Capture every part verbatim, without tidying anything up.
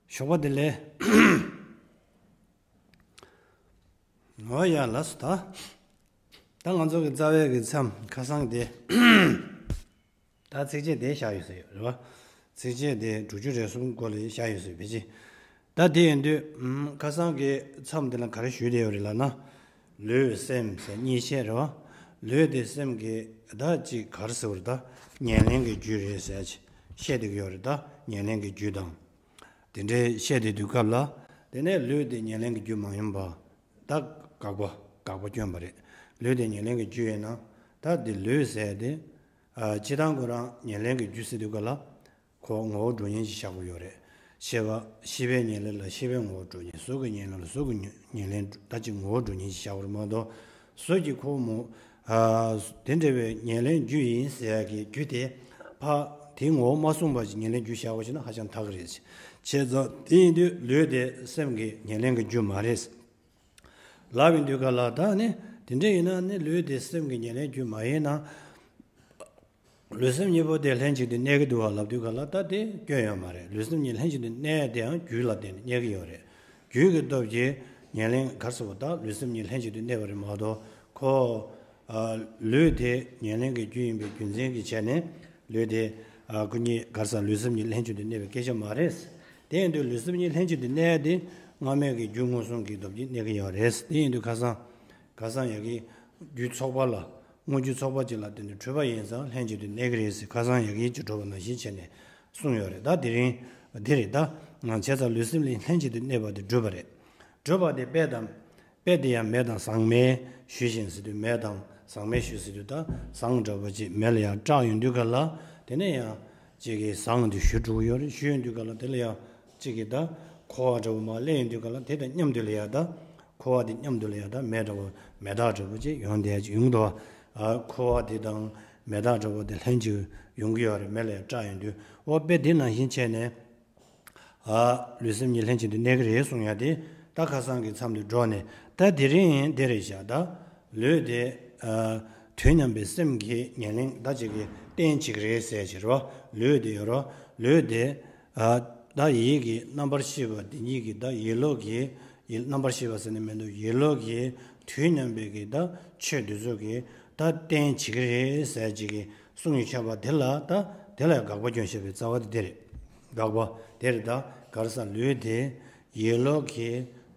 ཞོགས་པ་བདེ་ལེགས། འོ་ཡ་ལགས་སོ། ད་ད་ང་ཚོ་གི་རྩ་བའི་གི་མཚམས་ཁ་སང་དེ། ད་ཚིགས་བཅད་དེ་བཞག་ཡོད་ཟེར་ཡོད་རེད་བ། ཚིགས་བཅད་དེ་དྲུག་ཅུ་རེ་གསུམ་སྐོར་ལ་བཞག་ཡོད་ཟེར་བེད་ཅི། ད་དེ་ཡིན་དུས་ཁ་སང་གི་མཚམས་དེ་ལ་ག་རེ་ཞུས་བསྡད་ཡོད་རེད་ལབ་ན། ལུས་སེམས་ཟེར་གཉིས་བཤད་རེད་བ། ལུས་དེ་སེམས་ཀྱི་ད་ཅིག་ག་རེ་ཟེར་བ་རེད། ད་ཉེར་ལེན་གྱི་རྒྱུ་རེད་ཟེར་ཅིག་བཤད་བསྡད་ཀྱི་ཡོད་རེད། ད་ཉེར་ལེན་གྱི་རྒྱུ་དང་དེ་འདྲའི་བཤད་བསྡད་དུས་སྐབས་ལ། དེ་ནས་ལུས་དེ་ཉེར་ལེན་གྱི་རྒྱུ་མ་ཡིན་པ། ད་དགག་པ་དགག་པ་སྐྱོན་པ་རེད། ལུས་དེ་ཉེར་ལེན་གྱི་རྒྱུ་ཡིན་ན། ད་དེ་ལུས་ཟེར་དེ། ཨ། སྤྱིར་བཏང་ཁོ་རང་ཉེར་ལེན་གྱི་རྒྱུ་ཟེར་དུས་སྐབས་ལ། ཁོ་ངོ་བོ་གྲུབ་བརྙེས་ཅིག་བཞག་གི་ཡོད་རེད། ཤེས་པ་ཤེས་པའི་ཉེར་ལེན་ལ་ཤེས་པའི་ངོ་བོ་གྲུབ་བརྙེས། གཟུགས་ཀྱི་ཉེར་ལེན་ལ་གཟུགས་ཀྱི་ཉེར་ལེན་ད་ཅིག་ངོ་བོ་གྲུབ་བརྙེས་ཅིག་བཞག་པ་རེད་མ་གཏོགས། གཟུགས་ཀྱི་ཁོ་མོ། ཨ། དེ་འདྲ་བའི་ཉེར་ལེན་རྒྱུ་ཡིན་ཟེར་ཡ་གི་རྒྱུ་དེ། ཕ། དེའི་ངོ་བོ་མ་གསུངས་པ་ཅིག་ཉེར་ལེན་རྒྱུ་བཞག་པ་ཞིག་ན་ཧ་ཅང་ཐག་རེད། བྱས་ཙང་དེ་ཡིན་དུས་ལུས་དེ་སེམས་ཀྱི་ཉེར་ལེན་གྱི་རྒྱུ་མ་རེད། ལབ་ཡོང་དུས་སྐབས་ལ་ད་ནི་དེ་འདྲ་ཡིན་ན་ནི་ལུས་དེ་སེམས་ཀྱི་ཉེར་ལེན་རྒྱུ་མ་ཡིན་ན། ལུས་སེམས་གཉིས་པོ་དེ་ལྷན་ཅིག་ཏུ་གནས་ཀྱི་འདུག་བ་ལབ་དུས་སྐབས་ལ་ད་དེ་སྐྱོན་ཡོད་མ་རེད། ལུས་སེམས་གཉིས་ལྷན་ཅིག་ཏུ་གནས་དེའང་རྒྱུ་ལ་བརྟེན་ནས་གནས་ཀྱི་ཡོད་རེད། རྒྱུ་གི་སྟོབས་ཀྱིས་ཉེར་ལེན་ག་རེ་ཟེར་བ། ད་ལུས་སེམས་གཉིས་ལྷན་ཅིག་ཏུ་གནས་པ་རེད་མ་གཏོགས་ཁོ། ཨ། ལུས་དེ་ཉེར་ལེན་གྱི་རྒྱུ་ཡིན་པའི་རྒྱུ་མཚན་གྱིས་བྱས་ནས་ལུས་དེ། ཨ། ཁོ་གཉིས་ག་རེ་ཟེར། ལུས་སེམས་གཉིས་ལྷན་ཅིག་ཏུ་གནས་པའི་སྐད་ཆ་མ་རེད། དེ་ཡིན་དུས་ལུས་སེམས་གཉིས་ལྷན་ཅིག་ཏུ་གནས་དེ་སྔ་མའི་གི་རྒྱུ་མངོན་སུམ་གྱི་སྟོབས་ཀྱིས་གནས་ཀྱི་ཡོད་རེད། དེ་ཡིན་དུས་ཁ་སང་། ཁ་སང་ཡ་གི་རྒྱུ་ཚོགས་པ་ལ། དངོས་རྒྱུ་ཚོགས་པ་གཅིག་ལ་བརྟེན་ནས་འཕྲོད་པ་ཡིན་ཙང་ལྷན་ཅིག་ཏུ་གནས་ཀྱི་རེད་ཟེར་ཁ་སང་ཡ་གི་ཅིག་འགྲོ་བ་ནང་བཞིན་བྱས་ནས་གསུངས་ཡོད་རེད། ད་དེ་རིང་འདི་རེད། ད་ང་བྱས་ཙང་ལུས་སེམས་གཉིས་ལྷན་ཅིག་ཏུ་གནས་པ་དེ་སྒྲུབ་པ་རེད། སྒྲུབ་པ་དེ་དཔེ་དང་། དཔེ་དེ་ཡང་མེ་དང་ཟངས་མའི་གཞུ་བཞིན་ཟེར་དུས་མེ་དང་ཟངས་མའི་གཞུ་ཟེར་དུས་ད་ཟངས་འདྲ་པོ་ཅིག་མེ་ལ་ཡང་སྐྲག་ཡོང་དུས་སྐབས་ལ་དེ་ནས་ཡང་ཅིག་གིས་ཟངས་དེ་གཞུ་འགྲོ་གི་ཡོད་རེད། གཞུ་ཡོང་དུས་སྐབས་ལ་དེ་ལ་ཡང་ཅིག་གིས་ད་ཁུ་བ་འདྲ་པོ་མར་སླེབས་ཡོང་དུས་སྐབས་ལ་དེ་དང་མཉམ་དུ་ལ་ཡང་ད། ཁུ་བ་དེ་མཉམ་དུ་ལ་ཡང་ད་མེ་འདྲ་པོ་མེ་སྟག་འདྲ་པོ་ཅིག་ཡོང་བསྡད་ཅིག་ཡོང་འདུག་བ། ཨ། ཁུ་བ་དེ་དང་མེ་སྟག་འདྲ་པོ་དེ་ལྷན་ཅིག་ཡོང་གི་ཡོད་རེད། མེ་ལ་ཡང་སྐྲག་ཡོང་དུས། འོ་དཔེ་དེ་ནང་བཞིན་བྱས་ནས། ཨ། ལུས་སེམས་གཉིས་ལྷན་ཅིག་ཏུ་གནས་ཀྱི་རེད་གསུང་ཡ་དེ་ད་ཁ་སང་གི་མཚམས་དེ་འགྲོ་ནས་ད་དེ་རིང་འདི་རེད་བཞག་ད་ལུས་དེ། ཨ། དུས་མཉམ་པའི་སེམས་ཀྱི་ཉེར་ལེན་ད་ཅིག་གི་རྟེན་ཅིག་རེད་ཟེར་གྱི་རེད་བ། ལུས་དེ་ཡོད་རོ། ལུས་དེ། ཨ། ད་ཡིད་ཀྱི་རྣམ་པར་ཤེས་པ་དེ་ཉིད་ཀྱི་ད་ཡིད་བློ་གི། ཡིད་རྣམ་པར་ཤེས་པ་ཟེར་ནས་མི་འདུག་ཡིད་བློ་གི་དུས་མཉམ་པའི་གི་ད་ཆོས་དེ་ཚོ་གི་ད་རྟེན་བྱེད་ཀྱི་རེད་ཟེར་ཅིག་གི་གསུང་ཡོད་ཆ་བ་དེ་ལ་ད་དེ་ལ་དགག་པ་སྐྱོན་བཤད་པའི་རྩ་བ་དེ་དེ་རེད། དགག་པ་དེ་རེད། ད་ག་རེ་ཟེར། ལུས་དེ་ཡིད་བློ་གི་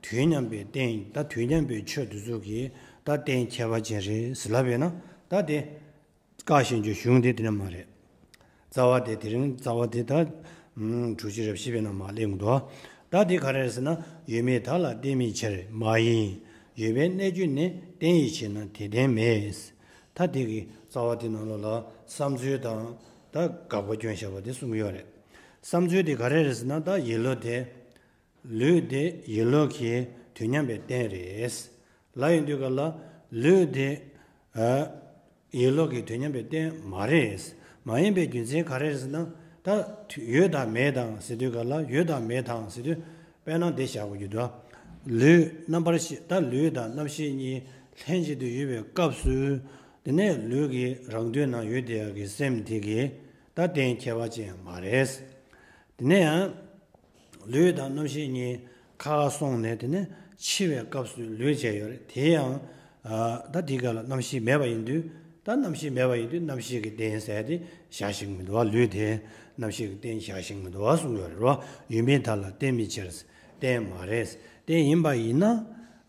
དུས་མཉམ་པའི་རྟེན། ད་དུས་མཉམ་པའི་ཆོས་དེ་ཚོ་གི་ད་རྟེན་ཁྱད་པར་ཅན་རེད་ཟེར་ལབ་པས་ན་ད་དེ། བཀའ་བཞིན་གྱི་གཞུང་དེ་དེ་ནས་མ་རེད། རྩ་བ་དེ་དེ་རིང་རྩ་བ་དེ་ད། ཨུམ། དྲུག་ཅུ་རེ་བཞི་པའི་ནང་མར་སླེབས་འདུག་ད་དེ་ག་རེ་རེད་ཟེར་ན། ཡོད་མེད་བདག་ལ་བརྟེན་མིན་ཕྱིར་མ་ཡིན། ཡོད་པའི་གནས་རྒྱུ་ནི། རྟེན་ཡིད་ཆེས་ན་དེ་རྟེན་མེད། ད་དེ་གི་རྩ་བ་དེ་ནང་ལོགས་ལ་བསམ་ཚུལ་དང་ད་དགག་པ་སྐྱོན་བཞག་པ་དེ་གསུང་གི་ཡོད་རེད། བསམ་ཚུལ་དེ་ག་རེ་རེད་ཟེར་ན། ད་ཡིད་བློ་དེ། ལུས་དེ་ཡིད་བློ་གི་དུས་མཉམ་པའི་རྟེན་རེད། ལབ་ཡོང་དུས་སྐབས་ལ་ལུས་དེ། ཨ། ཡིད་བློ་གི་དུས་མཉམ་པའི་རྟེན་མ་རེད། མ་ཡིན་པའི་རྒྱུ་མཚན་ག་རེ་རེད་ཟེར་ན། ད་ཡོད་དང་མེད་དང་ཟེར་དུས་སྐབས་ལ་ཡོད་དང་མེད་དང་ཟེར་དུས་དཔེར་ན་འདི་བཞག་དགོས་ཀྱི་འདུག་ལུས་རྣམ་པར་ཤེས། ད་ལུས་དང་རྣམ་ཤེས་གཉིས་ལྷན་ཅིག་ཏུ་ཡོད་པའི་སྐབས་སུ། དེ་ནས་ལུས་ཀྱི་རང་དོན་ན་ཡོད་བསྡད་ཡག་གི་སེམས་དེ་གི་ད་རྟེན་ཁྱད་པར་ཅན་མ་རེད། དེ་ནས་ཡང་། ལུས་དང་རྣམ་ཤེས་གཉིས་ཁ་ཁ་སོང་ནས་དེ་ནས་འཆི་བའི་སྐབས་སུ་ལུས་བྱས་ཡོད་རེད། དེ་ཡང་། ཨ། ད་དེའི་སྐབས་ལ་རྣམ་ཤེས་མེད་པ་ཡིན་དུས། ད་རྣམ་ཤེས་མེད་པ་ཡིན་དུས་རྣམ་ཤེས་ཀྱི་རྟེན་ཟེར་དེ་བཞག་ཤེས་ཀྱི་མི་འདུག་བ། ལུས་དེ་རྣམ་ཤེས་ཀྱི་རྟེན་བཞག་ཤེས་ཀྱི་མི་འདུག་བ་གསུངས་ཡོད་རེད་བ། ཡོད་མེད་བདག་ལ་བརྟེན་མིན་ཕྱིར། རྟེན་མ་རེད། རྟེན་ཡིན་པ་ཡིན་ན།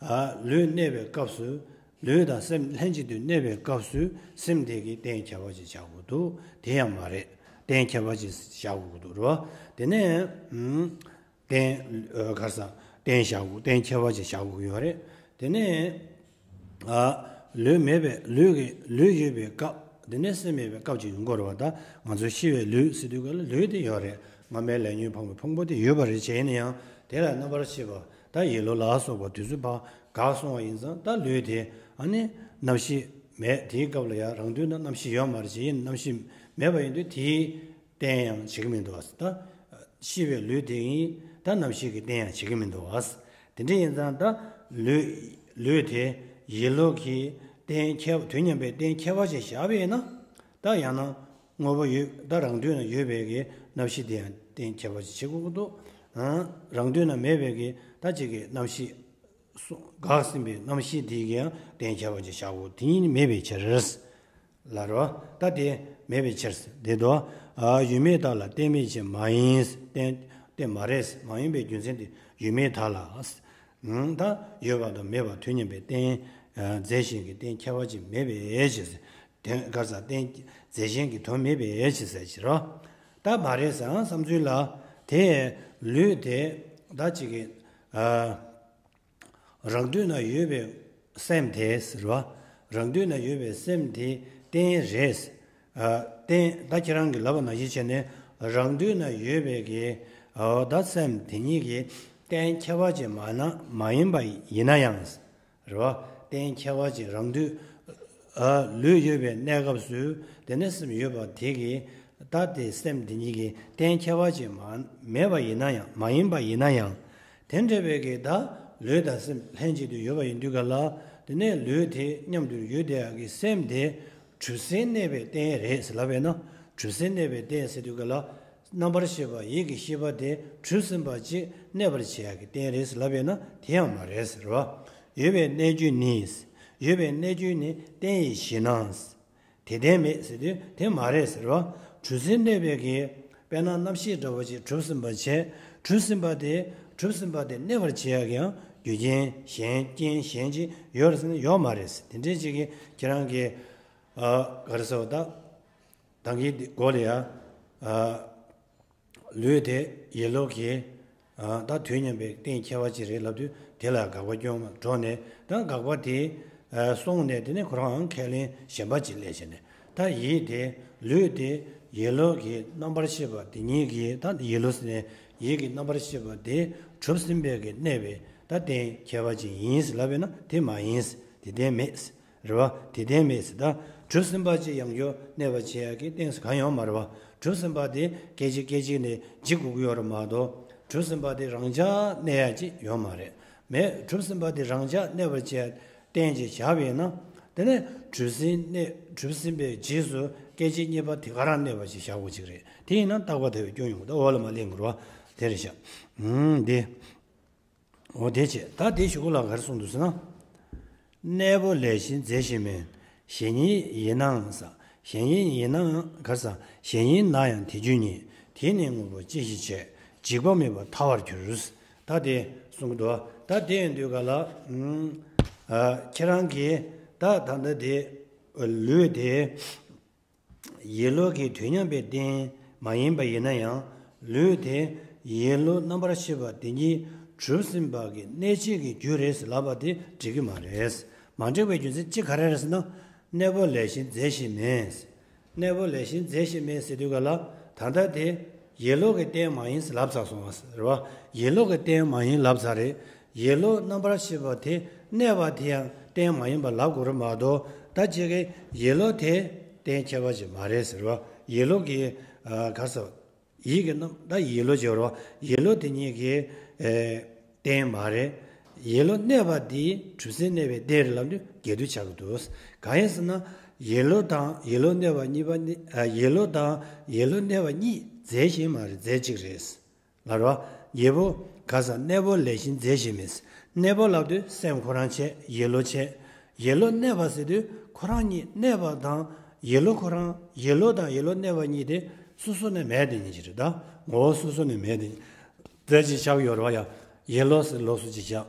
ཨ། ལུས་གནས་པའི་སྐབས་སུ། ལུས་དང་སེམས་ལྷན་ཅིག་ཏུ་གནས་པའི་སྐབས་སུ་སེམས་དེ་གི་རྟེན་ཁྱད་པར་ཅིག་བཞག་དགོས་འདུག་དེ་ཡང་མ་རེད། རྟེན་ཁྱད་པར་ཅིག་བཞག་དགོས་འདུག་རེད་བ། དེ་ནས། ཨུམ། རྟེན། ཨ། ག་རེ་ཟེར། རྟེན་བཞག་དགོས། རྟེན་ཁྱད་པར་ཅིག་བཞག་དགོས་ཀྱི་ཡོད་རེད། དེ་ནས། ཨ། ལུས་མེད་པའི། ལུས་ཀྱི། ལུས་ཡོད་པའི་སྐབས། དེ་ནས་སེམས་མེད་པའི་སྐབས་ཅིག་ཡོང་གི་རེད་བ། ད་ང་ཚོ་ཤི་བའི་ལུས་ཟེར་དུས་སྐབས་ལ་ལུས་དེ་ཡོད་རེད། སྔ་མའི་ལས་ཉོན་ཕོངས་པའི་ཕུང་པོ་དེ་ཡོད་པ་རེད། བྱས་ན་ཡང་དེ་ལ་རྣམ་པར་ཤེས་པ། ད་ཡིད་བློ་ལ་སོགས་པ་དེ་ཚོ་ཕར་འགག་སོང་བ་ཡིན་ཙང་། ད་ལུས་དེ་ཨ་ནི་རྣམ་ཤེས་མེད། དེའི་སྐབས་ལ་ཡང་རང་དོན་ན་རྣམ་ཤེས་ཡོད་མ་རེད། བྱས་ཡིན་རྣམ་ཤེས་མེད་པ་ཡིན་དུས་དེའི་རྟེན་ཡང་བྱེད་ཀྱི་མི་འདུག་བ། ད་ཤི་བའི་ལུས་དེ་ཡིན། ད་རྣམ་ཤེས་ཀྱི་རྟེན་ཡང་བྱེད་ཀྱི་མི་འདུག་བ། དེ་འདྲ་ཡིན་ཙང་ད་ལུས། ལུས་དེ་ཡིད་བློ་གི་རྟེན་ཁྱད། དུས་མཉམ་པའི་རྟེན་ཁྱད་པར་ཅན་བཞག་པ་ཡིན་ན། ད་ཡང་ན་དངོས་པོ་ཡོད། ད་རང་དོན་ན་ཡོད་པའི་གི་རྣམ་ཤེས་དེ་ཡང་རྟེན་ཁྱད་པར་ཅན་བྱེད་དགོས་ཀྱི་འདུག་ཨ། རང་དུས་ན་མེད་པའི་གི་ད་ཅིག་གི་རྣམ་ཤེས། སོ། འགགས་ཟིན་པའི་རྣམ་ཤེས་དེ་གིས་ཡང་རྟེན་ཁྱད་པར་ཅན་བཞག་གོ། དེ་ཉིད་མེད་པའི་ཕྱིར། ལ་རོ། ད་དེ་མེད་པའི་ཕྱིར། དེ་དོ། ཨ། ཡོད་མེད་དག་ལ་རྟེན་མེད་ཅིང་མ་ཡིན། རྟེན་རྟེན་མ་རེད། མ་ཡིན་པའི་རྒྱུ་མཚན་དེ་ཡོད་མེད་དག་ལ། ཨ། ད་ཡོད་པ་དང་མེད་པ་དུས་མཉམ་པའི་རྟེན། ཨ། རྫས་གཞན་གྱི་རྟེན་ཁྱད་པར་ཅན་མེད་པའི་ཕྱིར། དེ་གར་ས་རྟེན་རྫས་གཞན་གྱི་དོན་མེད་པའི་ཕྱིར་ཟེར་གྱི་རོ། ད་མ་རེད་ཟེར་བསམ་ཚུལ་ལ། དེ་ལུས་དེ་ད་ཅིག་གི། ཨ། རང་དུས་ན་ཡོད་པའི་སེམས་དེ་ཟེར་བ། རང་དུས་ན་ཡོད་པའི་སེམས་དེ་རྟེན་རེད། ཨ། རྟེན་ད་ཁྱེད་རང་གིས་ལབ་པ་ནང་བཞིན་བྱས་ནས་རང་དུས་ན་ཡོད་པའི་གི། ཨ། ད་སེམས་དེ་ཉིད་ཀྱི་རྟེན་ཁྱད་པར་ཅན་མ་ན་མ་ཡིན་པ་ཡིན་ན་ཡང་ཟེར་བ། རྟེན་ཁྱད་པར་ཅན་རང་དུས། ཨ། ལུས་ཡོད་པའི་གནས་སྐབས་སུ་དེ་ནས་སེམས་ཡོད་པ་དེ་གི། ད་དེ་སེམས་དེ་ཉིད་ཀྱི་རྟེན་ཁྱད་པར་ཅན་མ་མེད་པ་ཡིན་ན་ཡང་། མ་ཡིན་པ་ཡིན་ན་ཡང་། དེ་འདྲ་བའི་གི་ད་ལུས་དང་སེམས་ལྷན་ཅིག་ཏུ་ཡོད་པ་ཡིན་དུས་ག་ལ། དེ་ནས་ལུས་དེ་མཉམ་དུ་ཡོད་བསྡད་ཡག་གི་སེམས་དེ་གྲུབ་ཟིན་གནས་པའི་རྟེན་རེད་ཟེར་ལབ་པས་ན། གྲུབ་ཟིན་གནས་པའི་རྟེན་ཟེར་དུས་ག་ལ། རྣམ་པར་ཤེས་པ་ཡིད་ཀྱི་ཤེས་པ་དེ་གྲུབ་ཟིན་པ་ཅིག་གནས་པར་བྱེད་ཡག་གི་རྟེན་རེད་ཟེར་ལབ་པས་ན་དེ་ཡང་མ་རེད་ཟེར་བ། ཡོད་པའི་གནས་རྒྱུ་ནི། ཡོད་པའི་གནས་རྒྱུ་ནི་རྟེན་ཡིན་ཞེ་ན། དེ་རྟེན་མེད་ཟེར་དུས་དེ་མ་རེད་ཟེར་བ། གྲུབ་ཟིན་གནས་པའི་གི། དཔེར་ན་རྣམ་ཤེས་འདྲ་བོ་ཅིག་གྲུབ་ཟིན་པ་བྱས། གྲུབ་ཟིན་པ་དེ། གྲུབ་ཟིན་པ་དེ་གནས་པར་བྱེད་ཡག་གི་ཡང་རྒྱུ་རྐྱེན་གཞན། རྐྱེན་གཞན་ཅིག་ཡོད་རེད་ཟེར་ན་ཡོད་མ་རེད་ཟེར། དེ་འདྲའི་ཅིག་གི་ཁྱེད་རང་གི། ཨ། ག་རེ་ཟེར་བ་ད། ད་གིན་འདི་གོ་ལ་ཡ། ཨ། ལུས་དེ་ཡིད་བློ་གི། ཨ། ད་དུས་མཉམ་པའི་རྟེན་ཁྱད་པར་ཅན་རེད་ལབ་དུས་དེ་ལ་དགག་པ་སྐྱོན་འགྲོ་ནས། ད་དགག་པ་དེ། ཨ། སོང་ནས་དེ་ནས་ཁོ་རང་ཁས་ལེན་གཞན་པ་ཅིག་སླེབས་བྱས་ནས། ད་ཡིད་དེ། ལུས་དེ་ཡིད་བློ་གི་རྣམ་པར་ཤེས་པ་དེ་ཉིད་ཀྱི། ད་ཡིད་བློ་ཟེར་ནས་ཡིད་ཀྱི་རྣམ་པར་ཤེས་པ་དེ་གྲུབ་ཟིན་པའི་གི་གནས་པའི་ད་རྟེན་ཁྱད་པར་ཅན་ཡིན་ཟེར་ལབ་པས་ན་དེ་མ་ཡིན། དེ་རྟེན་མེད། རེད་བ། དེ་རྟེན་མེད་ཟེར། ད་གྲུབ་ཟིན་པ་ཅིག་ཡང་བསྐྱར་གནས་པར་བྱེད་ཡག་གི་རྟེན་ཟེར་གང་ཡོད་མ་རེད་བ། གྲུབ་ཟིན་པ་དེ་སྐད་ཅིག་སྐད་ཅིག་ནས་འཇིག་དགོས་ཀྱི་ཡོད་རེད་མ་གཏོགས། གྲུབ་ཟིན་པ་དེ་རང་འཇགས་གནས་ཡག་ཅིག་ཡོད་མ་རེད། མེད། གྲུབ་ཟིན་པ་དེ་རང་འཇགས་གནས་པར་བྱེད་ཡག་རྟེན་ཅིག་བཞག་པ་ཡིན་ན། དེ་ནས་གྲུབ་ཟིན་གནས། གྲུབ་ཟིན་པའི་རྗེས་སུ་སྐད་ཅིག་གཉིས་པ་དེ་ག་རང་གནས་པ་ཅིག་བཞག་དགོས་ཅིག་རེད། དེ་ཡིན་ན་རྟག་པ་དག་པའི་སྐྱོན་ཡོང་གི། ད་འོག་ལ་མ་གླེང་དགོས་རེད་བ། དེ་རེད་ཤག་ཨུམ། དེ། འོ་དེ་བྱས། ད་དེ་གཞུག་གུ་ལ་ག་རེ་གསུངས་འདུག་ཟེར་ན། གནས་པོ་ལས་གཞན་རྫས་གཞན་མིན། གཞན་ཉིད་ཡིན་ནའང་ཟེར། གཞན་ཉིད་ཡིན་ནའང་ག་རེ་ཟེར། གཞན་ཡིན་ན་ཡང་དེ་རྒྱུ་ཉིད། དེ་ནི་དངོས་པོ་ཅི་ཞིག་བྱེད། འཇིག་པ་མེད་པར་ཐལ་བར་འགྱུར། ད་དེ་གསུང་གི་འདུག་ད་དེ་ཡིན་དུས་ག་ལ། ཨུམ། ཨ། ཁྱེད་རང་གིས་ད་ད་ལྟ་དེ་ལུས་དེ། ཡིད་བློ་གི་དུས་མཉམ་པའི་རྟེན་མ་ཡིན་པ་ཡིན་ན་ཡང་། ལུས་དེ་ཡིད་བློ་རྣམ་པར་ཤེས་པ་དེ་ཉིད་གྲུབ་ཟིན་པ་གི་གནས་བྱེད་ཀྱི་རྒྱུ་རེད་ཟེར་ལབ་པ་དེ་འགྲིག་གི་མ་རེད། མ་འགྲིག་པའི་རྒྱུ་མཚན་གཅིག་ག་རེ་རེད་ཟེར་ན། གནས་པོ་ལས་གཞན་རྫས་གཞན་མིན། གནས་པོ་ལས་གཞན་རྫས་གཞན་མིན་ཟེར་དུས་ག་ལ། ད་ལྟ་དེ་ཡིད་བློ་གི་རྟེན་མ་ཡིན་ཟེར་ལབ་ཚར་སོང་བ་རེད་བ། ཡིད་བློ་གི་རྟེན་མ་ཡིན་ལབ་ཚར་རེད། ཡིད་བློ་རྣམ་པར་ཤེས་པ་དེ་གནས་པ་དེ་ཡང་རྟེན་མ་ཡིན་པ་ལབ་དགོས་རེད་མ་གཏོགས། ད་ཅིག་གི་ཡིད་བློ་དེ་རྟེན་ཁྱད་པར་ཅན་མ་རེད་ཟེར་བ། ཡིད་བློ་གི། ཨ། ག་རེ་ཟེར། ཡིད་ཀྱི་རྣམ། ད་ཡིད་བློ་ཅིག་ཡོད་རེད་བ། ཡིད་བློ་དེ་ཉིད་ཀྱི། ཨེ། རྟེན་མ་རེད། ཡིད་བློ་གནས་པ་འདི་གྲུབ་ཟིན་གནས་པའི་རྟེན་རེད་ལབ་དུས་འགལ་འདུ་ཆགས་ཀྱི་འདུག་གང་ཡིན་ཟེར་ན། ཡིད་བློ་དང་ཡིད་བློ་གནས་པ་གཉིས་པ་ནི། ཨ། ཡིད་བློ་དང་ཡིད་བློ་གནས་པ་གཉིས་རྫས་གཞན་མ་རེད། རྫས་གཅིག་རེད། ལ་རོ། ཡིད་བློ་ག་ས་གནས་པོ་ལས་གཞན་རྫས་གཞན་མིན། གནས་པོ་ལབ་དུས་སེམས་ཁོ་རང་བྱས། ཡིད་བློ་བྱས། ཡིད་བློ་གནས་པ་ཟེར་དུས་ཁོ་རང་ཉིད་གནས་པ་དང་ཡིད་བློ་ཁོ་རང་། ཡིད་བློ་དང་ཡིད་བློ་གནས་པ་གཉིས་དེ་སོ་སོ་ནས་མེད་དེ་ཉིད་ཅིག་རེད། ད་ངོ་བོ་སོ་སོ་ནས་མེད་དེ་ཉིད། རྫས་གཅིག་ཆགས་ཡོད་རེད་བ། ཡ། ཡིད་བློ་ཟེར་ལོགས་སུ་ཅིག་བཞག་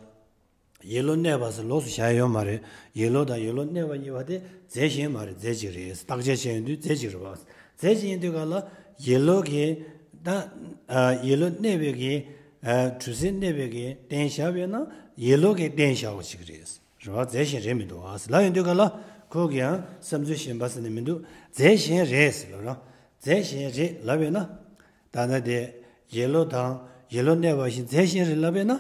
ཡིད་བློ་གནས་པ་ཟེར་ལོགས་སུ་བཞག་ཡོད་མ་རེད། ཡིད་བློ་དང་ཡིད་བློ་གནས་པ་གཉིས་པ་དེ་རྫས་གཞན་མ་རེད། རྫས་གཅིག་རེད། བརྟག་དཔྱད་བྱས་ཡོང་དུས་རྫས་གཅིག་རེད་བ། རྫས་གཅིག་ཡིན་དུས་ག་ལ་ཡིད་བློ་གི། ད། ཨ། ཡིད་བློ་གནས་པའི་གི། ཨ། གྲུབ་ཟིན་གནས་པའི་གི་རྟེན་བཞག་པས་ན་ཡིད་བློ་གི་རྟེན་བཞག་པ་ཅིག་རེད། རེད་བ། རྫས་གཞན་རེད་མི་འདུག་བ་ཟེར་ལབ་ཡོང་དུས་ག་ལ། ཁོ་གི་ཡང་བསམ་ཚུལ་གཞན་པ་ཟེར་ནས་མི་འདུག་རྫས་གཞན་རེད་ཟེར་ལབ་ན། རྫས་གཞན་རེད་ལབ་པས་ན། ད་ལྟ་དེ་ཡིད་བློ་དང་ཡིད་བློ་གནས་པ་བཞིན་རྫས་གཞན་རེད་ལབ་པས་ན།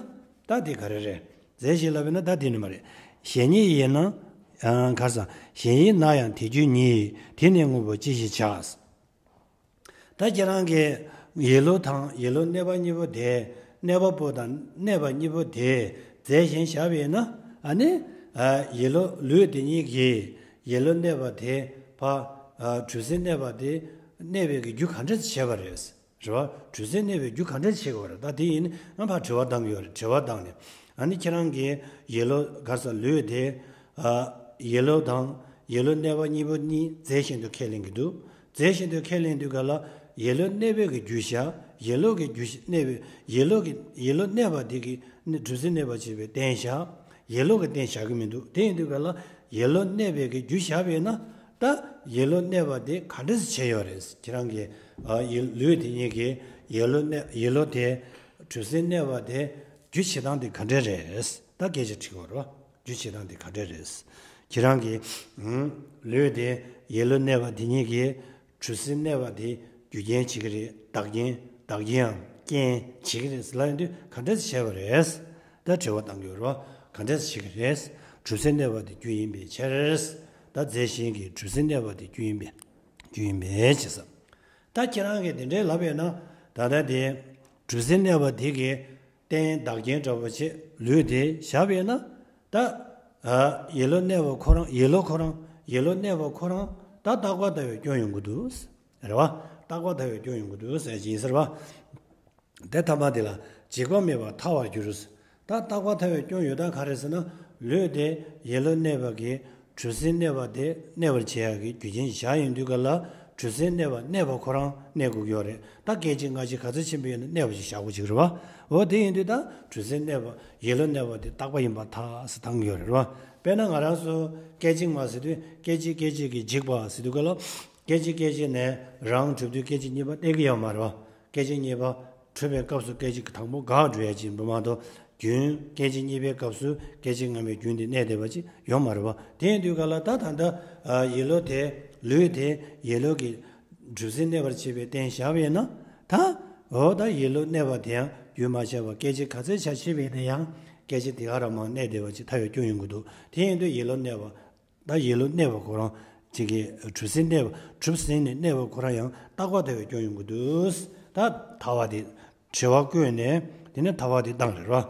ད་དེ་ག་རེ་རེད། རྫས་གཞན་ལབ་པས་ན་ད་དེ་ནི་མ་རེད། གཞན་ཉིད་ཡིན་ན། ཨ། ག་རེ་ཟེར། གཞན་ཡིན་ན་ཡང་དེ་རྒྱུ་ཉིད། དེ་ནི་དངོས་པོ་ཅི་ཞིག་བྱ། ད་ཁྱེད་རང་གིས་ཡིད་བློ་དང་ཡིད་བློ་གནས་པ་གཉིས་པོ་དེ། གནས་པ་པོ་དང་གནས་པ་གཉིས་པོ་དེ་རྫས་གཞན་བཞག་པས་ན། ཨ་ནི། ཨ། ཡིད་བློ། ལུས་དེ་ཉིད་ཀྱིས་ཡིད་བློ་གནས་པ་དེ་ཕར། ཨ། གྲུབ་ཟིན་གནས་པ་དེ་གནས་པའི་གི་རྒྱུ་ག་འདྲ་བྱས་པ་རེད། རེད་བ། གྲུ་གཟིངས་གནས་པའི་རྒྱུ་ག་འདྲས་བྱེད་དགོས་རེད། ད་དེ་ཡིན་ན་ཕར་དྲི་བ་བཏང་གི་ཡོད་རེད། དྲི་བ་བཏང་ནས་ཨ་ནི་ཁྱེད་རང་གིས་ཡེ་ལོ་ག་ས་ལུས་དེ་ཨ་ཡེ་ལོ་དང་ཡེ་ལོ་གནས་པ་གཉིས་པོ་གཉིས་རྫས་གཞན་དུ་ཁས་ལེན་གྱི་འདུག་རྫས་གཞན་དུ་ཁས་ལེན་དུས་ག་ལ་ཡེ་ལོ་གནས་པའི་གི་རྒྱུ་བཞག་ཡེ་ལོ་གི་རྒྱུ་གནས་པའི་ཡེ་ལོ་གི་ཡེ་ལོ་གནས་པ་དེ་གི་གྲུ་གཟིངས་གནས་པ་བྱེད་པའི་རྟེན་བཞག་ཡེ་ལོ་གི་རྟེན་བཞག་གི་མི་འདུག་དེ་ཡིན་དུས་ག་ལ་ཡེ་ལོ་གནས་པའི་གི་རྒྱུ་བཞག་པས་ན། ད་ཡེ་ལོ་གནས་པ་དེ་ག་འདྲས་བྱས་ཡོད་རེད། ཁྱེད་རང་གི་ཨ་ཡེ་ལུས་དེ་གཉིས་ཀྱི་ཡེ་ལོ་གནས་ཡེ་ལོ་དེ་གྲུ་གཟིངས་གནས་པ་དེ་རྒྱུ་བྱེད་སྟངས་དེ་ག་འདྲས་རེད། ད་སྐད་ཆ་དྲི་དགོས་རེད་བ། རྒྱུ་བྱེད་སྟངས་དེ་ག་འདྲས་རེད། ཁྱེད་རང་གི་ཨུམ་ལུས་དེ་ཡེ་ལོ་གནས་པ་དེ་གཉིས་ཀྱི་གྲུ་གཟིངས་གནས་པ་དེ་རྒྱུ་རྐྱེན་བྱེད་ཀྱི་རེད། བདག་རྐྱེན་བདག་རྐྱེན་ཡང་རྐྱེན་བྱེད་ཀྱི་རེད་ལབ་ཡོང་དུས་ག་འདྲས་བྱས་པ་རེད། ད་དྲི་བ་བཏང་གི་ཡོད་རེད་བ། ག་འདྲས་བྱེད་ཀྱི་རེད། གྲུ་གཟིངས་གནས་པ་དེ་རྒྱུ་ཡིན་པའི་ཕྱིར། ད་རྫས་གཞན་གྱི་གྲུ་གཟིངས་གནས་པ་དེ་རྒྱུ་ཡིན་པའི་རྒྱུ་ཡིན་པའི་ཕྱིར་ཟེར། ད་ཁྱེད་རང་གིས་དེ་འདྲའི་ལབ་ཡོད་ན་ད་ལྟ་དེ་གྲུ་གཟིངས་གནས་པ་དེ་གི་རྟེན་བདག་རྐྱེན་འདྲ་པོ་ཆེ་ལུས་དེ་བཞག་པས་ན། ད་ཨ་ཡེ་ལོ་གནས་པ་ཁོ་རང་ཡེ་ལོ་ཁོ་རང་ཡེ་ལོ་གནས་པ་ཁོ་རང་ད་རྟག་པར་ལྟ་བའི་སྐྱོན་ཡོང་གི་འདུག་རེད་བ། རྟག་པར་ལྟ་བའི་སྐྱོན་ཡོང་གི་འདུག་ཟེར་གྱི་ཡིན་ཟེར་བ། དེ་ཐ་མ་དེ་ལ་འཇིག་པ་མེད་པར་ཐལ་བར་འགྱུར། ད་རྟག་པར་ཐལ་བའི་སྐྱོན་ཡོད་སྟངས་ག་རེ་ཟེར་ན། ལུས་དེ་ཡེ་ལོ་གནས་པ་གི་གྲུ་གཟིངས་གནས་པ་དེ་གནས་པར་བྱེད་ཡག་གི་རྒྱུ་རྐྱེན་བཞག་ཡོང་དུས་ག་ལ་གྲུ་གཟིངས་གནས་པ་གནས་པ་ཁོ་རང་གནས་དགོས་ཀྱི་ཡོད་རེད། ད་སྐད་ཅིག་སྔ་ཕྱི་ག་ཚོད་ཕྱིན་པ་ཡིན་ན་གནས་པ་ཞིག་བཞག་དགོས་ཀྱི་རེད་བ། འོ་དེ་ཡིན་དུས་ད་གྲུ་གཟིངས་གནས་པ་ཡེ་ལོ་གནས་པ་དེ་རྟག་པ་ཡིན་པར་ཐལ་ཟེར་བཏང་གི་ཡོད་རེད་བ། དཔེར་ན་ང་རང་ཚོ་སྐད་ཅིག་མ་ཟེར་དུས་སྐད་ཅིག་སྐད་ཅིག་གིས་འཇིག་པ་ཟེར་དུས་ག་ལ་སྐད་ཅིག་སྐད་ཅིག་ནས་རང་གྲུབ་དུས་སྐད་ཅིག་གཉིས་པ་གནས་ཀྱི་ཡོད་མ་རེད་བ། སྐད་ཅིག་གཉིས་པ་གྲུབ་པའི་སྐབས་སུ་སྐད་ཅིག་དང་པོ་འགག་འགྲོ་ཡ་ཅིག་ཡིན་པ་མ་གཏོགས་རྒྱུན་སྐད་ཅིག་གཉིས་པའི་སྐབས་སུ་སྐད་ཅིག་སྔ་མའི་རྒྱུན་དེ་གནས་བསྡད་པ་ཅིག་ཡོད་མ་རེད་བ། དེ་ཡིན་དུས་ག་ལ་ད་ད་ལྟ་ཡེ་ལོ་དེ་ལུས་དེ་ཡེ་ལོ་གི་གྲུ་གཟིངས་གནས་པར་བྱེད་པའི་རྟེན་བཞག་པས་ན། ད་འོ་ད་ཡེ་ལོ་གནས་པ་དེ་ཡང་རྒྱུན་མ་ཆད་པར་སྐད་ཅིག་ག་ཚོད་ཆ་ཕྱིན་པ་ཡིན་ན་ཡང་སྐད་ཅིག་དེ་ག་རང་མར་གནས་བསྡད་པ་ཅིག་ཐལ་བའི་སྐྱོན་ཡོང་གི་འདུག་དེ་ཡིན་དུས་ཡེ་ལོ་གནས་པ། ད་ཡེ་ལོ་གནས་པ་ཁོ་རང་གཅིག་གིས་གྲུ་གཟིངས་གནས་པ་གྲུ་གཟིངས་ནས་གནས་པ་ཁོ་རང་ཡང་རྟག་པར་ཐལ་བའི་སྐྱོན་ཡོང་གི་འདུག་ད་ཐལ་བ་དེ་དྲི་བ་བཀོད་ནས་དེ་ནས་ཐལ་བ་དེ་བཏང་རེད་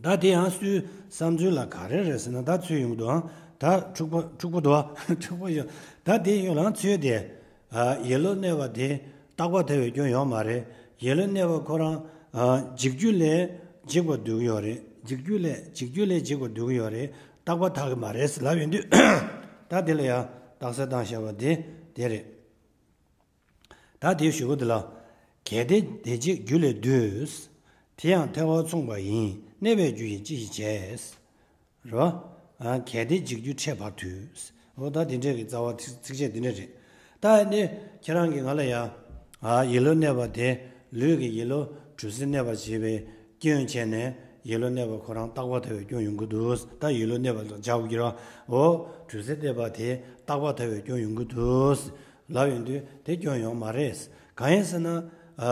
བ། ད་དེ་ཡང་སུའི་བསམ་ཚུལ་ལ་ག་རེ་རེད་ཟེར་ན། ད་ཚུལ་ཡོང་གི་འདུག་ཨང་། ད་འཁྲུག་པ་འཁྲུག་པོ་འདུག་ཨ། འཁྲུག་པོ་ཡོད། ད་དེ་ཡོད་ལ་ཚུལ་དེ། ཨ་ཡེ་ལོ་གནས་པ་དེ་རྟག་པར་ཐལ་བའི་སྐྱོན་ཡོད་མ་རེད། ཡེ་ལོ་གནས་པ་ཁོ་རང་ཨ་འཇིག་རྒྱུ་ལས་འཇིག་པར་འདོད་ཀྱི་ཡོད་རེད། འཇིག་རྒྱུ་ལས་འཇིག་རྒྱུ་ལས་འཇིག་པར་འདོད་ཀྱི་ཡོད་རེད། རྟག་པར་ཐལ་གྱི་མ་རེད་ཟེར་ལབ་ཡོང་དུས། ད་དེ་ལ་ཡང་རྟགས་གསལ་བཏང་བཞག་པ་དེ་དེ་རེད། ད་དེའི་གཞུག་གུ་དེ་ལ། གལ་ཏེ་དེ་འཇིག་རྒྱུ་ལས་འདོད། དེ་ཡང་ཐལ་བར་མཚུངས་པ་ཡིན། གནས་པའི་རྒྱུ་ཡིས་ཅི་ཞིག་བྱས། རེད་བ། ཨ་གལ་ཏེ་འཇིག་རྒྱུ་ཕྲད་པར་འདོད། འོ་ད་དེ་འདྲས་ཀྱི་རྩ་བ་ཚིགས་བཅད་དེ་འདྲས་རེད། ད་ནི་ཁྱེད་རང་གིས་ང་ལ་ཡ། ཨ་ཡེ་ལོ་གནས་པ་དེ་ལུས་ཀྱི་ཡེ་ལོ་གྲུ་གཟིངས་གནས་པར་བྱེད་པའི་སྐྱོན་བྱས་ནས་ཡེ་ལོ་གནས་པ་ཁོ་རང་རྟག་པར་ཐལ་བའི་སྐྱོན་ཡོང་གི་འདུག་ད་ཡེ་ལོ་གནས་པ་ལ་སྦྱར་དགོས་ཀྱི་རེད་བ། འོ་གྲུ་གཟིངས་གནས་པ་དེ་རྟག་པར་ཐལ་བའི་སྐྱོན་ཡོང་གི་འདུག་ལབ་ཡོང་དུས་དེ་སྐྱོན་ཡོང་མ་རེད། གང་ཡིན་ཟེར་ན། ཨ་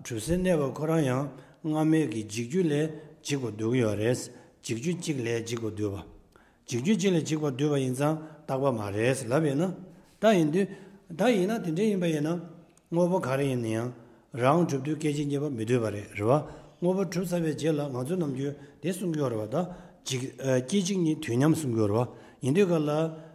གྲུ་གཟིངས་གནས་པ་ཁོ་རང་ཡང་སྔ་མའི་གི་འཇིག་རྒྱུ་ལས་འཇིག་པར་འདོད་ཀྱི་ཡོད་རེད། འཇིག་རྒྱུ་གཅིག་ལས་འཇིག་པར་འདོད་པ། འཇིག་རྒྱུ་གཅིག་ལས་འཇིག་པར་འདོད་པ་ཡིན་ཙང་རྟག་པ་མ་རེད་ལབ་ཡོད་ན། ད་ཡིན་དུས། ད་ཡིན་ན་དེ་འདྲ་ཡིན་པ་ཡིན་ན། དངོས་པོ་ག་རེ་ཡིན་ན་ཡང་། རང་གྲུབ་དུས་སྐད་ཅིག་གཉིས་པ་མི་འདོད་པ་རེད། རེད་བ། དངོས་པོ་གྲུབ་ཚར་བའི་རྗེས་ལ་ང་ཚོ་ནམ་རྒྱུན་དེ་གསུང་གི་ཡོད་རེད་བ། ད་འཇིག་ཨ་སྐད་ཅིག་གཉིས་དུས་མཉམ་གསུང་གི་ཡོད་རེད་བ། ཡིན་དུས་ག་ལ།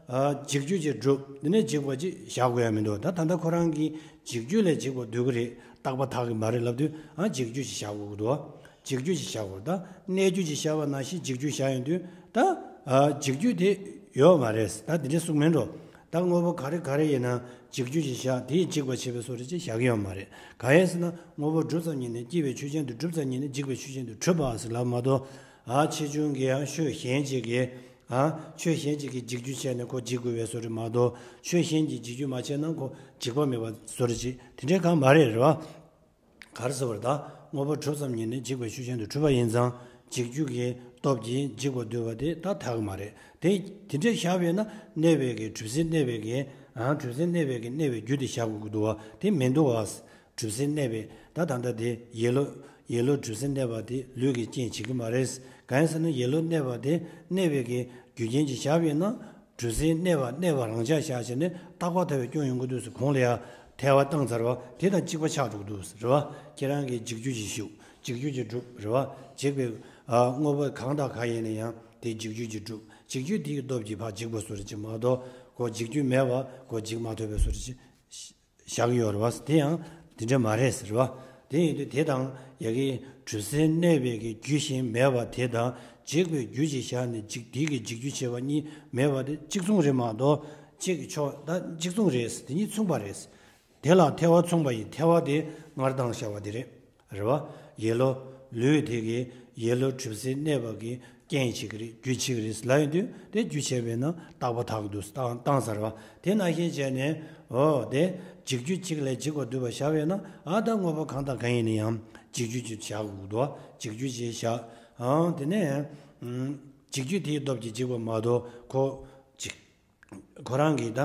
ཨ་འཇིག་རྒྱུ་ཅིག་གྲུབ། དེ་ནས་འཇིག་པ་ཅིག་བཞག་དགོས་ཡ་མི་འདུག་ད་ད་ལྟ་ཁོ་རང་གིས་འཇིག་རྒྱུ་ལས་འཇིག་པར་འདོད་ཀྱི་རེད། རྟག་པ་ཐལ་གྱི་མ་རེད་ལབ་དུས་ཨ་འཇིག་རྒྱུ་ཅིག་བཞག་དགོས་ཀྱི་འདུག་འཇིག་རྒྱུ་ཅིག་བཞག་དགོས། ད་གནས་རྒྱུ་ཅིག་བཞག་པ་ནང་བཞིན་འཇིག་རྒྱུ་བཞག་ཡོང་དུས་ད། ཨ་འཇིག་རྒྱུ་དེ་ཡོད་མ་རེད། ད་དེ་འདྲའི་གསུང་མིན་འགྲོ། ད་དངོས་པོ་ག་རེ་ག་རེ་ཡིན་ན་འཇིག་རྒྱུ་ཅིག་བཞག་དེས་འཇིག་པར་བྱེད་པའི་བཟོ་འདྲ་ཅིག་བཞག་གི་ཡོད་མ་རེད། གང་ཡིན་ཟེར་ན་དངོས་པོ་གྲུབ་ཙམ་ཉིད་ནས་སྐྱེ་བའི་ཆོས་ཅན་དུ་གྲུབ་ཙམ་ཉིད་ནས་འཇིག་པའི་ཆོས་ཅན་དུ་གྲུབ་པ་ཟེར་ལབ་མ་གཏོགས། ཨ་ཆེ་ཆུང་གི་ཡང་ཆོས་གཞན་ཅིག་གིས། ཨ་ཆོས་གཞན་ཅིག་གིས་འཇིག་རྒྱུ་བྱས་ནས་ཁོ་འཇིག་དགོས་པའི་བཟོ་འདྲ་མ་གཏོགས། ཆོས་གཞན་གྱིས་འཇིག་རྒྱུ་མ་བྱས་ན་ཁོ་འཇིག་པ་མེད་པ་བཟོ་འདྲ་ཅིག་དེ་འདྲའི་གང་མ་རེད། རེད་བ། ག་རེ་ཟེར་བ་རེད། ད་དངོས་པོ་གྲུབ་ཙམ་ཉིད་ནས་འཇིག་པའི་ཆོས་ཅན་དུ་གྲུབ་པ་ཡིན་ཙང་འཇིག་རྒྱུ་གི་སྟོབས་ཀྱིས་འཇིག་པར་འདོད་པ་དེ་ད་ཐལ་གྱི་མ་རེད། དེ་དེ་འདྲས་བཞག་པས་ན་གནས་པའི་གི་གྲུ་གཟིངས་གནས་པའི་གི་ཨ་གྲུ་གཟིངས་གནས་པའི་གི་གནས་པའི་རྒྱུ་དེ་བཞག་དགོས་ཀྱི་འདུག་བ། དེ་མི་འདུག་བ། གྲུ་གཟིངས་གནས་པའི་ད་ད་ལྟ་དེ་ཡེ་ལོ་ཡེ་ལོ་གྲུ་གཟིངས་གནས་པ་དེ་ལུས་ཀྱི་རྐྱེན་བྱེད་ཀྱི་མ་རེད། གང་ཡིན་ཟེར་ན་ཡེ་ལོ་གནས་པ་དེ་གནས་པའི་གི་རྒྱུ་རྐྱེན་གྱིས་བཞག་པས་ན། གྲུ་གཟིངས་གནས་པ་གནས་པ་རང་འཇགས་བཞག་བྱས་ནས་རྟག་པར་ཐལ་བའི་སྐྱོན་ཡོང་གི་འདུག་ཟེར་གོང་ལ་ཡང་ཐལ་བ་བཏང་ཚར་བ་དེ་དང་གཅིག་པ་ཆགས་འགྲོ་གི་འདུག་ཟེར་བ། ཁྱེད་རང་གིས་འཇིག་རྒྱུ་ཅིག་ཞུགས། འཇིག་རྒྱུ་ཅིག་གྲུབ་རེད་བ། འཇིག་པའི་ཨ་དངོས་པོ་གང་དང་གང་ཡིན་ན་ཡང་དེ་འཇིག་རྒྱུ་ཅིག་གྲུབ། འཇིག་རྒྱུ་དེའི་སྟོབས་ཀྱིས་ཕར་འཇིག་པ་བཟོ་འདྲ་ཅིག་མ་གཏོགས་ཁོ་འཇིག་རྒྱུ་མེད་པ་ཁོ་འཇིག་མ་ཐུབ་པའི་བཟོ་འདྲ་ཅིག་བཞག་གི་ཡོད་རེད་བ། དེ་ཡང་ དེ་འདྲ་མ་རེད་ཟེར་བ། དེ་ཡིན་དུས་དེ་དང་ཡ་གི་གྲུབ་ཟིན་གནས་པའི་གི་རྒྱུ་གཞན་མེད་པ་དེ་དང་འཇིག་པའི་རྒྱུ་ཅིག་བཞག་ནས་འཇིག་དེ་གི་འཇིག་རྒྱུ་བྱས་པ་གཉིས་མེད་པ་དེ་གཅིག་མཚུངས་རེད་མ་གཏོགས་གཅིག་གི་ཕྱོགས་ད་གཅིག་མཚུངས་རེད། དེ་གཉིས་མཚུངས་པ་རེད། དེ་ལ་ཐལ་བ་མཚུངས་པ་ཡིན། ཐལ་བ་དེ་སྔར་བཏང་བཞག་པ་དེ་རེད། རེད་བ། ཡེ་ལོ། ལུས་དེ་གི་ཡེ་ལོ་གྲུབ་ཟིན་གནས་པ་གི་རྐྱེན་བྱེད་ཀྱི་རེད། རྒྱུ་བྱེད་ཀྱི་རེད་ལབ་ཡོང་དུས་དེ་རྒྱུ་བྱས་པས་ན་རྟག་པ་དག་ཏུ་བཏང་བཏང་ཚར་བ། དེ་ནང་བཞིན་བྱས་ནས་འོ་དེ་འཇིག་རྒྱུ་གཅིག་ལས་འཇིག་པ་འདུས་པ་བཞག་པས་ན་ཨ་ད་དངོས་པོ་གང་དང་གང་ཡིན་ན་ཡང་འཇིག་རྒྱུ་ཅིག་བཞག་དགོས་འདུག་འཇིག་རྒྱུ་ཅིག་བཞག་ཨང་དེ་ནས་ཨང་འཇིག་རྒྱུ་དེའི་སྟོབས་ཀྱིས་འཇིག་པ་མ་གཏོགས་ཁོ་འཇིག་ཁོ་རང་གིས་ད་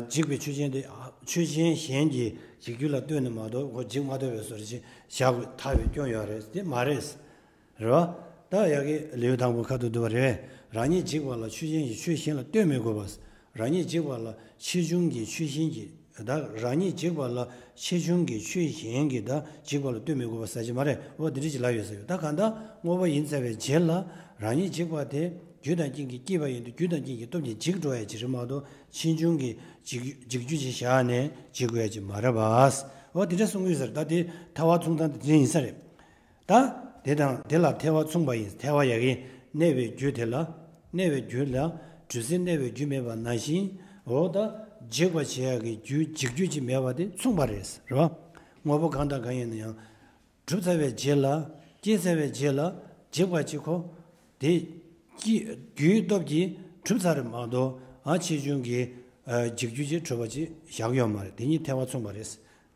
འཇིག་པའི་ཆོས་ཅན་དེ་ཆོས་ཅན་གཞན་གྱིས་འཇིག་རྒྱུ་ལ་ལྟོས་ནས་མ་གཏོགས་ཁོ་འཇིག་མ་ཐུབ་པའི་བཟོ་འདྲ་ཅིག་བཞག་དགོས་ཐལ་བའི་སྐྱོན་ཡོད་རེད། དེ་མ་རེད། རེད་བ། ད་ཡ་གི་ལེའུ་དང་པོ་ཁ་ཐུག་བསྡུ་བ་རེད། རང་ཉིད་འཇིག་པ་ལ་ཆོས་ཅན་གྱི་ཆོས་གཞན་ལ་ལྟོས་མི་དགོས་པ། རང་ཉིད་འཇིག་པ་ལ་ཆེ་ཆུང་གི་ཆོས་གཞན་གྱི་ད་རང་ཉིད་འཇིག་པ་ལ་ཆེ་ཆུང་གི་ཆོས་གཞན་གྱི་ད་འཇིག་པ་ལ་ལྟོས་མི་དགོས་པ་ཟེར་གྱི་མ་རེད། འོ་དེ་འདྲ་ཅིག་ལབ་ཡོད་ཟེར་ཡོད། ད་གང་ལྟར་དངོས་པོ་ཡིན་ཚར་བའི་རྗེས་ལ་རང་ཉིད་འཇིག་པ་དེ་རྒྱུ་དང་རྐྱེན་གྱིས་སྐྱེས་པ་ཡིན་དུས་རྒྱུ་དང་རྐྱེན་གྱི་སྟོབས་ཀྱིས་འཇིག་འགྲོ་ཡ་ཅིག་རེད་མ་གཏོགས་ཆེ་ཆུང་གི་འཇིག་འཇིག་རྒྱུ་ཅིག་བཞག་ནས་འཇིག་དགོས་ཡ་ཅིག་མ་རེད་པ། འོ་དེ་འདྲ་གསུང་གི་ཡོད་ཟེར། ད་དེ་ཐལ་བ་མཚུངས་ལྡན་དེ་འདྲ་ཡིན་ས་རེད། ད་དེ་དང་དེ་ལ་ཐལ་བ་མཚུངས་པ་ཡིན། ཐལ་བ་ཡ་གི་གནས་པའི་རྒྱུ་དེ་ལ་གནས་པའི་རྒྱུ་ལ་གྲུབ་ཟིན་གནས་པའི་རྒྱུ་མེད་པ་ནང་བཞིན་འོ་ད་འཇིག་པ་བྱེད་ཡ་གི་རྒྱུ་འཇིག་རྒྱུ་ཅིག་མེད་པ་དེ་མཚུངས་པ་རེད་རེད་བ། དངོས་པོ་གང་དང་གང་ཡིན་ན་ཡང་གྲུབ་ཚར་བའི་རྗེས་ལ་སྐྱེས་ཚར་བའི་རྗེས་ལ་འཇིག་པ་ཅིག་ཁོ་དེ་སྐྱེ་རྒྱུའི་སྟོབས་ཀྱིས་གྲུབ་ཚར་རེད་མ་གཏོགས་ཨ་ཆེ་ཆུང་གི་འཇིག་རྒྱུ་ཅིག་གྲུབ་པ་ཅིག་བཞག་ཡོད་མ་རེད། དེ་གཉིས་ཐལ་བ་མཚུངས་པ་རེད།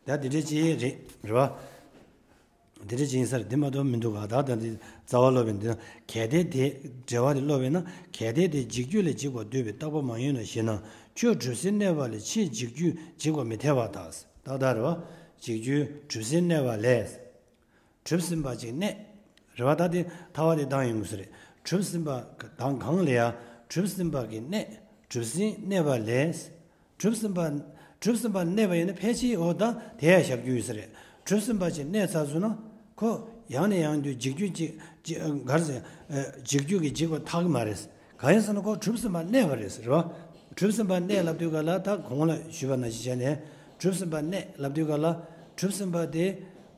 ད་དེ་འདྲ་ཅིག་རེད་རེད་བ། དེ་འདྲ་ཅིག་ཡིན་ས་རེད། དེ་མ་གཏོགས་མི་འདུག་ག་ད་ད་འདི་རྩ་བ་སློབ་པའི་འདི་ན་གལ་ཏེ་དེ་འགྲེལ་བ་དེ་སློབ་པས་ན་གལ་ཏེ་དེ་འཇིག་རྒྱུ་ལས་འཇིག་པར་འདོད་པའི་རྟག་པ་མ་ཡིན་ནོ་ཞེ་ན། ཁྱོད་གྲུབ་ཟིན་གནས་པ་ལས་ཕྱིའི་འཇིག་རྒྱུས་འཇིག་པར་མི་ཐལ་བར་ཐལ། ཏག་ཏག་རེད་བ། འཇིག་རྒྱུ་གྲུབ་ཟིན་གནས་པ་ལས། གྲུབ་ཟིན་པ་ཅིག་གནས། རེད་བ། ད་དེ་ཐལ་བ་དེ་བཏང་ཡོང་གི་ས་རེད། གྲུབ་ཟིན་པ་དང་གང་ལ་ཡང་གྲུབ་ཟིན་པ་གི་གནས། གྲུབ་ཟིན་གནས་པ་ལས། གྲུབ་ཟིན་པ། གྲུབ་ཟིན་པ་གནས་པ་ཡིན་ན་ཕལ་ཆེར་འོ་ད་དེ་ཡང་བཞག་རྒྱུ་ཡོད་ས་རེད། གྲུབ་ཟིན་པ་ཅིག་གནས་ཚར་སོང་ན་ཁོ་ཡང་ནས་ཡང་དུ་འཇིག་རྒྱུ་ཅིག་ཅིག་ག་རེ་ཟེར། འཇིག་རྒྱུ་གི་འཇིག་པ་ཐལ་གི་མ་རེད། གང་ཡིན་ཟེར་ན་ཁོ་གྲུབ་ཟིན་པ་གནས་པ་རེད་ཟེར་བ། གྲུབ་ཟིན་པ་གནས་ལབ་དུས་ག་ལ་ད་གོང་ལ་ཞུས་པ་ནང་བཞིན་བྱས་ནས་གྲུབ་ཟིན་པ་གནས་ལབ་དུས་ག་ལ་གྲུབ་ཟིན་པ་དེ་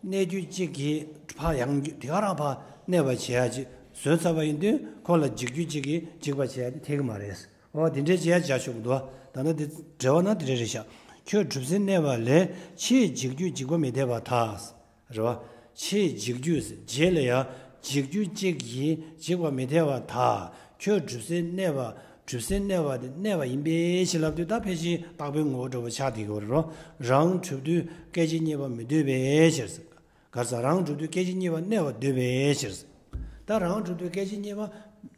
གནས་རྒྱུ་གཅིག་གིས་ཕར་ཡང་རྒྱུ་དེ་ག་རང་ཕར་གནས་པ་བྱེད་ཡ་ཅིག་བཟོས་ཚར་བ་ཡིན་དུས་ཁོ་ལ་འཇིག་རྒྱུ་གཅིག་གིས་འཇིག་པ་བྱེད་ཡ་དེ་ཐལ་གི་མ་རེད། འོ་དེ་འདྲའི་བྱེད་ཡ་བྱ་ཆོག་གི་འདུག་ད་ལྟ་དེ་འགྲེལ་བ་ན་དེ་འདྲ་རེད་ཤག་ཁྱོད་གྲུབ་ཟིན་གནས་པ་ལས་ཕྱིའི་འཇིག་རྒྱུས་འཇིག་པ་མི་འཐད་པར་ཐལ། རེད་བ། ཕྱིའི་འཇིག་རྒྱུས་རྗེས་ལ་ཡང་འཇིག་རྒྱུ་གཅིག་གིས་འཇིག་པ་མི་འཐད་པར་ཐལ། ཁྱོད་གྲུབ་ཟིན་གནས་པ་གྲུབ་ཟིན་གནས་པ་དེ་གནས་པ་ཡིན་པའི་ཕྱིར་ལབ་དུས་ད་ཕལ་ཆེར་རྟག་པའི་ངོ་བོ་འདྲ་བོ་ཆགས་བསྡད་ཀྱི་ཡོད་རེད་རོ། རང་གྲུབ་དུས་སྐད་ཅིག་གཉིས་པ་མི་འདོད་པའི་ཕྱིར། ག་རེ་ཟེར། རང་གྲུབ་དུས་སྐད་ཅིག་གཉིས་པ་གནས་པ་འདོད་པའི་ཕྱིར། ད་རང་གྲུབ་དུས་སྐད་ཅིག་གཉིས་པ་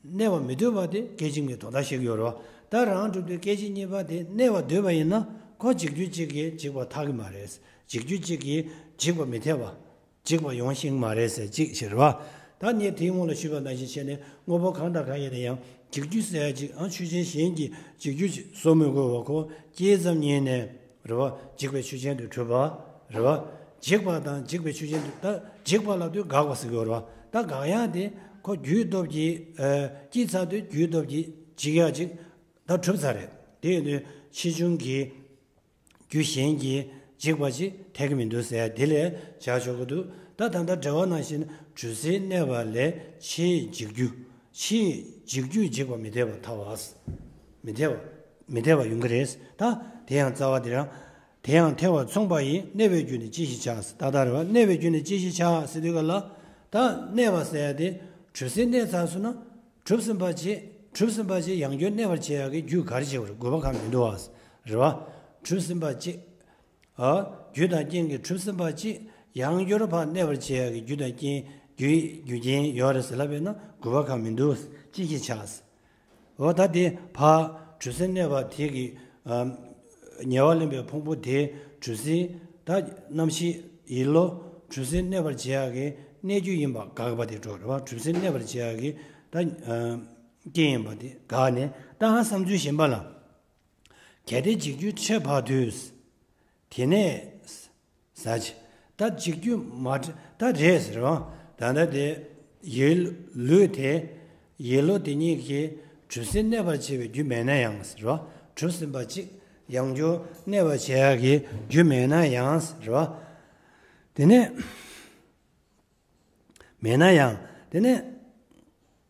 གནས་པ་མི་འདོད་པ་དེ་སྐད་ཅིག་མའི་དོན་དག་བཤད་ཀྱི་ཡོད་རེད་བ། ད་རང་གྲུབ་དུས་སྐད་ཅིག་གཉིས་པ་དེ་གནས་པ་འདོད་པ་ཡིན་ན་ཁོ་འཇིག་རྒྱུ་གཅིག་གིས་འཇིག་པར་ཐལ་གྱི་མ་རེད། འཇིག་རྒྱུ་གཅིག་གིས་འཇིག་པ་མི་འཐད་པ། འཇིག་པ་ཡོང་ཤེས་ཀྱི་མ་རེད་ཟེར་གཅིག་བྱས་རེད་བ། ད་ངས་དེའི་སྔོན་ལ་ཞུས་པ་ནང་བཞིན་བྱས་ནས་དངོས་པོ་གང་དང་གང་ཡིན་ན་ཡང་འཇིག་རྒྱུ་ཟེར་ཡ་གཅིག་ཨང་ཆོས་ཅན་གཞན་གྱིས་འཇིག་རྒྱུ་གཅིག་བཟོ་མི་དགོས་པ་ཁོ་སྐྱེས་ཙམ་ཉིད་ནས། རེད་བ། འཇིག་པའི་ཆོས་ཅན་དུ་གྲུབ་པ། རེད་བ། འཇིག་པ་དང་འཇིག་པའི་ཆོས་ཅན་དུ་ད་འཇིག་པ་ལབ་དུས་འགག་པ་ཟེར་གྱི་ཡོད་རེད་བ། ད་འགག་ཡག་དེ་ཁོ་རྒྱུའི་སྟོབས་ཀྱིས་ཨ་སྐྱེས་ཚར་དུས་རྒྱུའི་སྟོབས་ཀྱིས་འཇིག་ཡག་ཅིག་ད་གྲུབ་ཚར་རེད། དེ་ཡིན་དུས་ཕྱིས་འབྱུང་གི་རྒྱུ་གཞན་གྱིས་འཇིག་པ་ཅིག་འཐད་ཀྱི་མི་འདུག་ཟེར་ཡ་དེ་ལས་བྱ་ཆོག་གི་འདུག་ད་ད་ལྟ་འགྲེལ་བ་ནང་བཞིན་གྲུབ་ཟིན་གནས་པ་ལས་ཕྱིའི་འཇིག་རྒྱུ། ཕྱིའི་འཇིག་རྒྱུས་འཇིག་པ་མི་འཐད་པར་ཐལ་བ། མི་འཐད་པ། མི་འཐད་པ་ཡོང་གི་རེད། ད་དེ་ཡང་རྩ་བ་དེ་རང་། དེ་ཡང་ཐལ་བ་མཚུངས་པ་ཡིན། གནས་པའི་རྒྱུ་ནི་ཅི་ཞིག་བྱ། ད་ལྟ་རེད་བ། གནས་པའི་རྒྱུ་ནི་ཅི་ཞིག་བྱ་ཟེར་དུས་ག་ལ། ད་གནས་པ་ཟེར་ཡ་དེ་གྲུབ་ཟིན་གནས་ཚར་སོང་ན། གྲུབ་ཟིན་པ་ཅིག་གྲུབ་ཟིན་པ་ཅིག་ཡང་བསྐྱར་གནས་པར་བྱེད་ཡ་གི་རྒྱུ་ག་རེ་བྱེད་པ་རེད། དགོས་པ་གང་མི་འདུག་བ། རེད་བ། གྲུབ་ཟིན་པ་ཅིག་ཨ། རྒྱུ་དང་རྐྱེན་གྱིས་གྲུབ་ཟིན་པ་ཅིག་ཡང་བསྐྱར་ཕར་གནས་པར་བྱེད་ཡ་གི་རྒྱུ་དང་རྐྱེན་རྒྱུ་རྒྱུ་རྐྱེན་ཡོད་རེད་ཟེར་ལབ་པས་ན་དགོས་པ་གང་མི་འདུག་ཅི་ཞིག་བྱ། འོ་ད་དེ་ཕར་གྲུབ་ཟིན་གནས་པ་དེ་གི་ཨ། ཉེ་བར་ལེན་པའི་ཕུང་པོ་དེ་གྲུབ་ཟིན་ད་རྣམ་ཤེས་ཡིད་བློ་གྲུབ་ཟིན་གནས་པར་བྱེད་ཡ་གི་གནས་རྒྱུ་ཡིན་པ་དགག་པ་དེ་འགྲོ་རེད་བ། གྲུབ་ཟིན་གནས་པར་བྱེད་ཡ་གི་ད་ཨ། རྐྱེན་ཡིན་པ་དེ་དགག་ནས་ད་ཨ་བསམ་ཚུལ་གཞན་པ་ལ། གལ་ཏེ་འཇིག་རྒྱུ་ཕྱིར་བག་དུས། དེ་ནས་ཟ་ཅི། ད་འཇིག་རྒྱུ་མ་ད་རེད་ཟེར་བ། ད་ལྟ་དེ་ཡིད་ལུས་དེ་ཡིད་བློ་དེ་གཉིས་ཀྱིས་གྲུབ་ཟིན་གནས་པར་བྱེད་པའི་རྒྱུ་མེད་ན་ཡང་ཟེར་བ། གྲུབ་ཟིན་པ་གཅིག་ཡང་བསྐྱར་གནས་པར་བྱེད་ཡག་གི་རྒྱུ་མེད་ན་ཡང་ཟེར་བ། དེ་ནས་མེད་ན་ཡང་དེ་ནས་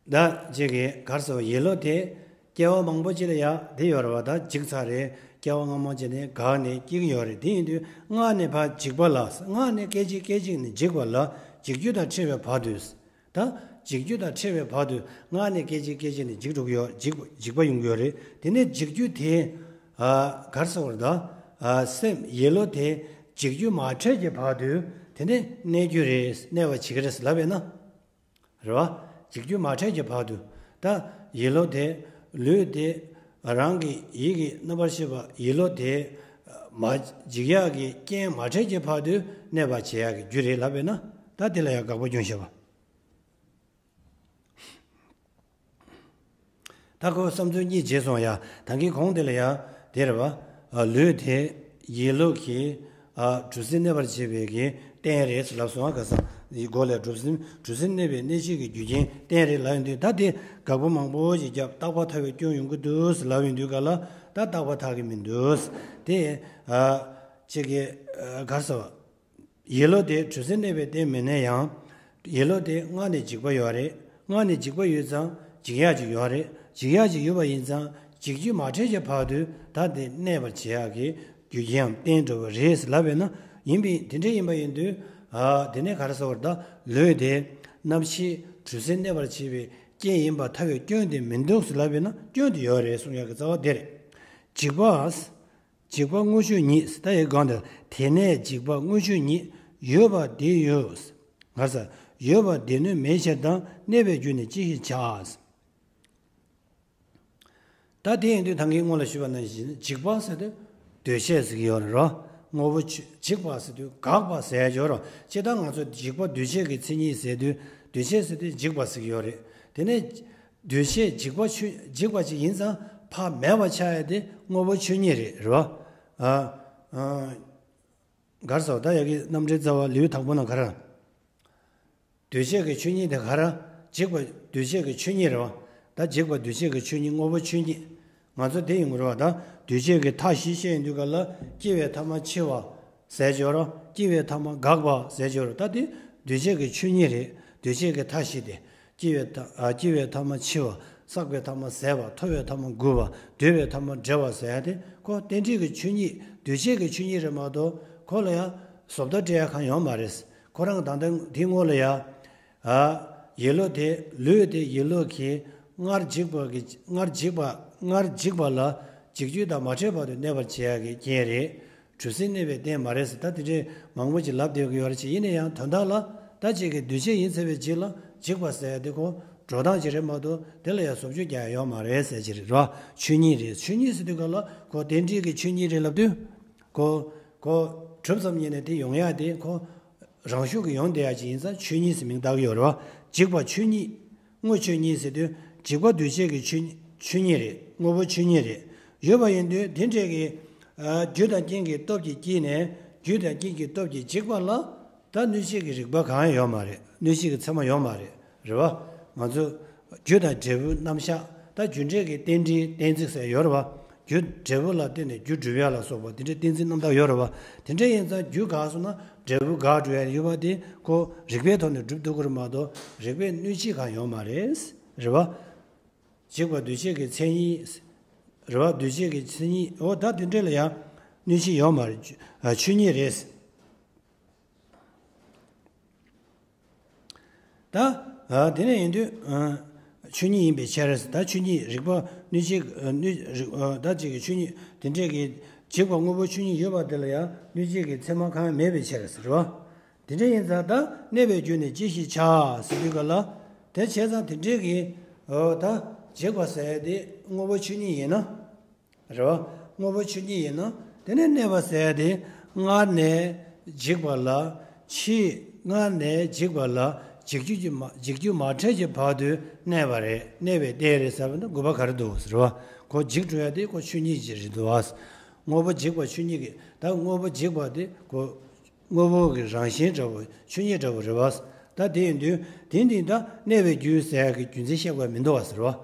ད་ཅིག་གི་གར་སོ་ཡེ་ལོ་དེ་སྐྱེ་བ་མང་པོ་ཅིག་ལ་ཡ་དེ་ཡོད་རེད་བ། ད་འཇིག་ཚར་རེད། སྐྱེ་བ་སྔ་མ་ཅིག་ནས་འགག་ནས་སྐྱེ་གི་ཡོད་རེད། དེ་ཡིན་དུས་སྔགས་ནས་ཕར་འཇིག་པ་ལ། སྔགས་ནས་སྐད་ཅིག་སྐད་ཅིག་ནས་འཇིག་པ་ལ། འཇིག་རྒྱུ་དང་ཕྲད་པའི་བར་དུ། ད་འཇིག་རྒྱུ་དང་ཕྲད་པའི་བར་དུ་སྔགས་ནས་སྐད་ཅིག་སྐད་ཅིག་ནས་འཇིག་འགྲོ་གི་ཡོད། འཇིག་འཇིག་པ་ཡོང་གི་ཡོད་རེད། དེ་ནས་འཇིག་རྒྱུ་དེ་ཨ་གར་སོང་བར་ད་ཨ་སེམས་ཡེ་ལོ་དེ་འཇིག་རྒྱུ་མ་ཕྲད་ཀྱི་བར་དུ་དེ་ནས་གནས་རྒྱུ་རེད། གནས་པ་བྱེད་ཀྱི་རེད་ལབ་པས་ན་རེད་བ། འཇིག་རྒྱུ་མ་ཕྲད་ཀྱི་བར་དུ་ད་ཡེ་ལོ་དེ་ལུས་དེ་རང་གི་ཡིད་ཀྱི་རྣམ་པར་ཤེས་པ་ཡེ་ལོ་དེ་མ་འཇིག་ཡག་གི་རྐྱེན་མ་འཕྲད་ཀྱི་བར་དུ་གནས་པ་བྱེད་ཡག་གི་རྒྱུ་རེད་ལབ་པས་ན། ད་དེ་ལ་ཡང་དགག་པ་སྐྱོན་བཞག་པ། ད་ཁོ་བསམ་ཚུལ་གཉིས་བརྗེས་སོང་ཡ། ད་གིན་གོང་དེ་ལ་ཡ་དེ་རེད་བ། ཨ་ལུས་དེ་ཡིད་ལུགས་ཀྱི་ཨ་གྲུབ་ཟིན་གནས་པར་བྱེད་པའི་གི་རྟེན་རེད་ལབ་སོང་ཨ། ག་ས་ཡི་སྒོ་ལས་གྲུབ་ཟིན་གྲུབ་ཟིན་གནས་པའི་གནས་གཅིག་གི་རྒྱུ་རྐྱེན་རྟེན་རེད་ལབ་ཡོང་དུས། ད་དེ་དགག་པ་མང་པོ་ཞིག་བརྒྱབ། རྟག་པ་ཐལ་བའི་སྐྱོན་ཡོང་གི་འདུག་ལབ་ཡོང་དུས་ག་ལ་ད་རྟག་པ་ཐལ་གི་མི་འདུག་དེ་ཨ་ཅིག་གི་ཨ་ག་རེ་ཟེར་བ། ཡེ་ལོ་དེ་གྲུབ་ཟིན་གནས་པའི་རྟེན་མིན་ན་ཡང་། ཡེ་ལོ་དེ་སྔགས་ནས་འཇིག་པ་ཡོད་རེད། སྔགས་ནས་འཇིག་པ་ཡོད་ཙང་འཇིག་ཡག་ཅིག་ཡོད་རེད། འཇིག་ཡག་ཅིག་ཡོད་པ་ཡིན་ཙང་འཇིག་རྒྱུ་མ་འཕྲད་ཀྱི་བར་དུ་ད་དེ་གནས་པར་བྱེད་ཡག་གི་རྒྱུ་རྐྱེན་རྟེན་འགྲོ་བ་རེད་ལབ་པས་ན། ཡིན་པས་དེ་འདྲ་ཡིན་པ་ཡིན་དུས་ཨ་དེ་ནས་ག་རེ་ཟེར་བར་ད་ལུས་དེ་རྣམ་ཤེས་གྲུབ་ཟིན་གནས་པར་བྱེད་པའི་རྐྱེན་ཡིན་པར་ཐལ་བའི་སྐྱོན་དེ་མི་འདུག་ལབ་པས་ན་སྐྱོན་དེ་ཡོད་རེད་གསུང་ཡག་གི་རྩ་བ་དེ་རེད། འཇིག་པ། འཇིག་པ་དངོས་ཆོས་ཉིད། ད་ཡི་གང་དུ་དེ་ནས་འཇིག་པ་དངོས་ཆོས་ཉིད་ཡོད་པ་དེ་ཡོད། ང་ས་ཡོད་པ་དེ་ནི་མེད་ཕྱིར་དང་གནས་པའི་རྒྱུ་ནི་ཅི་ཞིག་བྱ། ད་དེ་ཡིན་དུས་ད་གིན་སྔོན་ལ་ཞུས་པ་ནང་བཞིན་འཇིག་པ་ཟེར་དུས་འདུས་བྱས་ཟེར་གྱི་ཡོད་རེད་རོ། དངོས་པོ་ཆོས་འཇིག་པ་ཟེར་དུས་འགག་པ་ཟེར་ཡ་ཡོད་རོ། སྤྱིར་བཏང་ང་ཚོ་འཇིག་པ་འདུས་བྱས་ཀྱི་མཚན་ཉིད་ཟེར་དུས་འདུས་བྱས་ཟེར་དུས་འཇིག་པ་ཟེར་གྱི་ཡོད་རེད། དེ་ནས་འདུས་བྱས་འཇིག་པ་ཆོས་འཇིག་པ་ཅིག་ཡིན་ཙང་ཕར་མེད་པ་ཆགས་ཡ་དེ་དངོས་པོ་ཆོས་ཉིད་རེད་རེད་བ། ཨ་ཨ་གར་སོ་ད་ཡ་གི་རྣམ་འགྲེལ་རྩ་བ་ལེའུ་དང་པོ་ན་ག་ར། འདུས་བྱས་ཀྱི་ཆོས་ཉིད་དེ་ག་ར། འཇིག་པ་འདུས་བྱས་ཀྱི་ཆོས་ཉིད་རེད་བ། ད་འཇིག་པ་འདུས་བྱས་ཀྱི་ཆོས་ཉིད་དངོས་པོ་ཆོས་ཉིད། ང་ཚོ་དེ་ཡིན་དགོས་རེད་བ། ད་འདུས་བྱས་ཀྱི་མཐའ་བཞི་བཤད་ཡོང་དུས་ག་ལ་སྐྱེ་བའི་ཐ་མ་འཆི་བ་ཟེར་གྱི་ཡོད་རོ། སྐྱེ་བའི་ཐ་མ་འགག་པ་ཟེར་གྱི་ཡོད་རོ། ད་དེ་འདུས་བྱས་ཀྱི་ཆོས་ཉིད་རེད། འདུས་བྱས་ཀྱི་མཐའ་བཞི་དེ། སྐྱེ་བའི་མཐའ་ཨ་སྐྱེ་བའི་ཐ་མ་འཆི་བ། བསགས་པའི་ཐ་མ་ཟད་པ། ཐོབ་པའི་ཐ་མ་རྒུད་པ། འདོད་པའི་ཐ་མ་བྲལ་བ་ཟེར་ཡ་དེ་ཁོ་རྟེན་འབྲེལ་གྱི་ཆོས་ཉིད་འདུས་བྱས་ཀྱི་ཆོས་ཉིད་རེད་མ་གཏོགས་ཁོ་ལ་ཡང་བཟོ་ལྟ་སྤྲད་ཡ་གང་ཡོད་མ་རེད། ཁོ་རང་ད་ལྟ་དེ་སྔོན་ལ་ཡ་ཨ་ཡེ་ལོ་དེ་ལུས་དེ་ཡེ་ལོ་གིས་སྔར་འཇིག་པ་གི་སྔར་འཇིག་པ་སྔར་འཇིག་པ་ལ་འཇིག་རྒྱུ་དང་མ་འཕྲད་བར་དུ་གནས་པར་བྱེད་ཡ་གི་རྐྱེན་རེད། གྲུབ་ཟིན་གནས་པའི་རྟེན་མ་རེད་ཟེར། ད་དེ་འདྲའི་མང་པོ་ཅིག་ལབ་བསྡད་ཀྱི་ཡོད་རེད་ཅེས། ཡིན་ན་ཡང་དོན་དག་ལ་ད་ཅིག་གི་འདུས་བྱས་ཡིན་ཚར་བའི་རྗེས་ལ་འཇིག་པ་ཟེར་ཡ་དེ་ཁོ་འགྲོ་སྟངས་ཅིག་རེད་མ་གཏོགས་དེ་ལ་ཡང་བཟོ་བཅོས་རྒྱག་ཡ་ཡོད་མ་རེད་ཟེར་གྱི་རེད་རོ། ཆོས་ཉིད་རེད། ཆོས་ཉིད་ཟེར་དུས་ག་ལ་ཁོ་རྟེན་འབྲེལ་གྱི་ཆོས་ཉིད་རེད་ལབ་དུས་ཁོ་ཁོ་གྲུབ་ཙམ་ཉིད་ནས་དེ་ཡོང་ཡ་དེ་ཁོ་རང་ཤུགས་ཀྱིས་ཡོང་བསྡད་ཡ་ཅིག་ཡིན་ཙང་ཆོས་ཉིད་ཟེར་མིང་བཏགས་ཀྱི་ཡོད་རེད་བ། འཇིག་པ་ཆོས་ཉིད། དངོས་ཆོས་ཉིད་ཟེར་དུས་འཇིག་པ་འདུས་བྱས་ཀྱི་ཆོས་ཆོས་ཉིད་རེད། དངོས་པོ་ཆོས་ཉིད་རེད། ཡོད་པ་ཡིན་དུས་དེ་འདྲས་ཀྱི་ཨ་རྒྱུ་དང་རྐྱེན་གྱི་སྟོབས་ཀྱིས་སྐྱེས་ནས་རྒྱུ་དང་རྐྱེན་གྱི་སྟོབས་ཀྱིས་འཇིག་པ་ལ་ད་གནོད་བྱེད་ཀྱི་རིགས་པ་གང་ཡང་ཡོད་མ་རེད། གནོད་བྱེད་ཀྱི་མཚན་མ་ཡོད་མ་རེད། རེད་བ། ང་ཚོ་རྒྱུ་དང་འབྲས་བུའི་རྣམ་གཞག་ད་རྒྱུ་འབྲས་ཀྱི་རྟེན་འབྲེལ་གཏན་ཚིགས་ཟེར་ཡོད་རེད་བ། རྒྱུ་འབྲས་བུ་ལ་བརྟེན་ནས་རྒྱུ་འགྲུབ་ཡ་ལ་སོགས་པ་དེ་འདྲའི་གཏན་ཚིགས་རྣམ་དག་ཡོད་རེད་བ། དེ་འདྲ་ཡིན་ཙང་རྒྱུ་འགགས་སོང་ན་འབྲས་བུ་འགག་འགྲོ་ཡ་ཡོད་པ་དེ་ཁོ་རིགས་པའི་ཐོག་ནས་སྒྲུབ་ཐུབ་ཀྱི་རེད་མ་གཏོགས་རིགས་པས་གནོད་བྱེད་གང་ཡོད་མ་རེད། རེད་བ། འཇིག་པ་འདུས་བྱས་ཀྱི་མཚན་ཉིད། རེད་བ། འདུས་བྱས་ཀྱི་མཚན་ཉིད་འོ་ད་དེ་འདྲ་ལ་ཡང་གནོད་བྱེད་ཡོད་མ་རེད། ཆོས་ཉིད་རེད། ད་ཨ་དེ་ནས་ཡིན་དུས་ཨ་ཆོས་ཉིད་ཡིན་པའི་ཕྱིར། ད་ཆོས་ཉིད་རིགས་པ་གནོད་བྱེད་ཨ་གནོད་རིགས་ཨ་ད་ཅིག་གི་ཆོས་ཉིད་དེ་འདྲས་ཀྱི་འཇིག་པ་དངོས་པོ་ཆོས་ཉིད་ཡོད་པ་དེ་ལ་ཡང་གནོད་བྱེད་ཀྱི་མཚན་མ་གང་ཡང་མེད་པའི་ཕྱིར་ཟེར་བ། དེ་འདྲ་ཡིན་ཙང་ད་གནས་པའི་རྒྱུ་ནི་ཅི་ཞིག་བྱ་ཟེར་དུས་ག་ལ། དེ་བྱས་ཙང་དེ་འདྲས་ཀྱི་ཨོ་ད་འཇིག་པ་ཟེར་ཡ་དེ་དངོས་པོ་ཆོས་ཉིད་ཡིན་ན། རེད་བ། དངོས་པོ་ཆོས་ཉིད་ཡིན་ན་དེ་ནས་གནས་པ་ཟེར་ཡ་དེ་སྔར་ནས་འཇིག་པ་ལ། ཕྱིས་སྔར་ནས་འཇིག་པ་ལ་འཇིག་རྒྱུ་གྱི་མ་འཇིག་རྒྱུ་མ་འཕྲད་ཀྱི་བར་དུ་གནས་པ་རེད། གནས་པའི་རྟེན་རེད་ཟེར་བ་ན་དགོས་པ་ག་རེ་འདུག་ཟེར་བ། ཁོ་འཇིག་འགྲོ་ཡ་དེ་ཁོ་ཆོས་ཉིད་ཅིག་རེད་འདུག་བ། དངོས་པོ་འཇིག་པ་ཆོས་ཉིད་ཀྱི་ད་དངོས་པོ་འཇིག་པ་དེ་ཁོ་དངོས་པོ་གི་རང་བཞིན་འདྲ་བོ་ཆོས་ཉིད་འདྲ་བོ་རེད་བ། ད་དེ་ཡིན་དུས་དེ་འདི་ད་གནས་པའི་རྒྱུ་ཟེར་ཡ་གི་རྒྱུ་མཚན་བཤད་དགོས་མི་འདུག་བ་ཟེར་བ།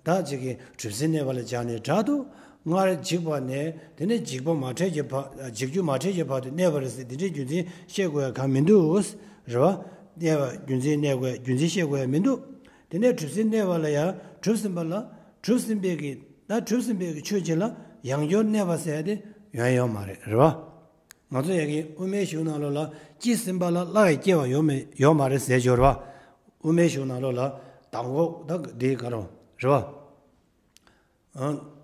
ད་ཅིག་གིས་གྲུབ་ཟིན་གནས་པ་ལ་སྦྱར་ནས་དྲག་ཏུ་ སྔར་འཇིག་པ་ནས་དེ་ནས་འཇིག་པ་མ་འཕྲད་ཀྱི་བར་འཇིག་རྒྱུ་མ་འཕྲད་ཀྱི་བར་དུ་གནས་པ་རེད་ཟེར། དེ་འདྲའི་རྒྱུ་མཚན་བཤད་དགོས་ཡ་གང་མི་འདུག། རེད་བ། གནས་པ་རྒྱུ་མཚན་གནས་དགོས་རྒྱུ་མཚན་བཤད་དགོས་ཡ་མི་འདུག། དེ་ནས་གྲུབ་ཟིན་གནས་པ་ལ་ཡང་གྲུབ་ཟིན་པ་ལ་གྲུབ་ཟིན་པའི་གི་ད་གྲུབ་ཟིན་པའི་གི་ཆོས་ཅིག་ལ་ཡང་བསྐྱར་གནས་པ་ཟེར་ཡ་དེ་ཡོང་ཡ་ཡོད་མ་རེད། རེད་བ། ང་ཚོ་ཡ་གི་དབུ་མའི་གཞུང་ནང་ལོགས་ལ་སྐྱེས་ཟིན་པ་ལ་སླར་ཡང་སྐྱེ་བ་ཡོད་མེད་ཡོད་མ་རེད་ཟེར་ཞོར་བ། དབུ་མའི་གཞུང་ནང་ལོགས་ལ་མདང་དགོང་ད་འདི་ག་རང་རེད་བ། ཨང་།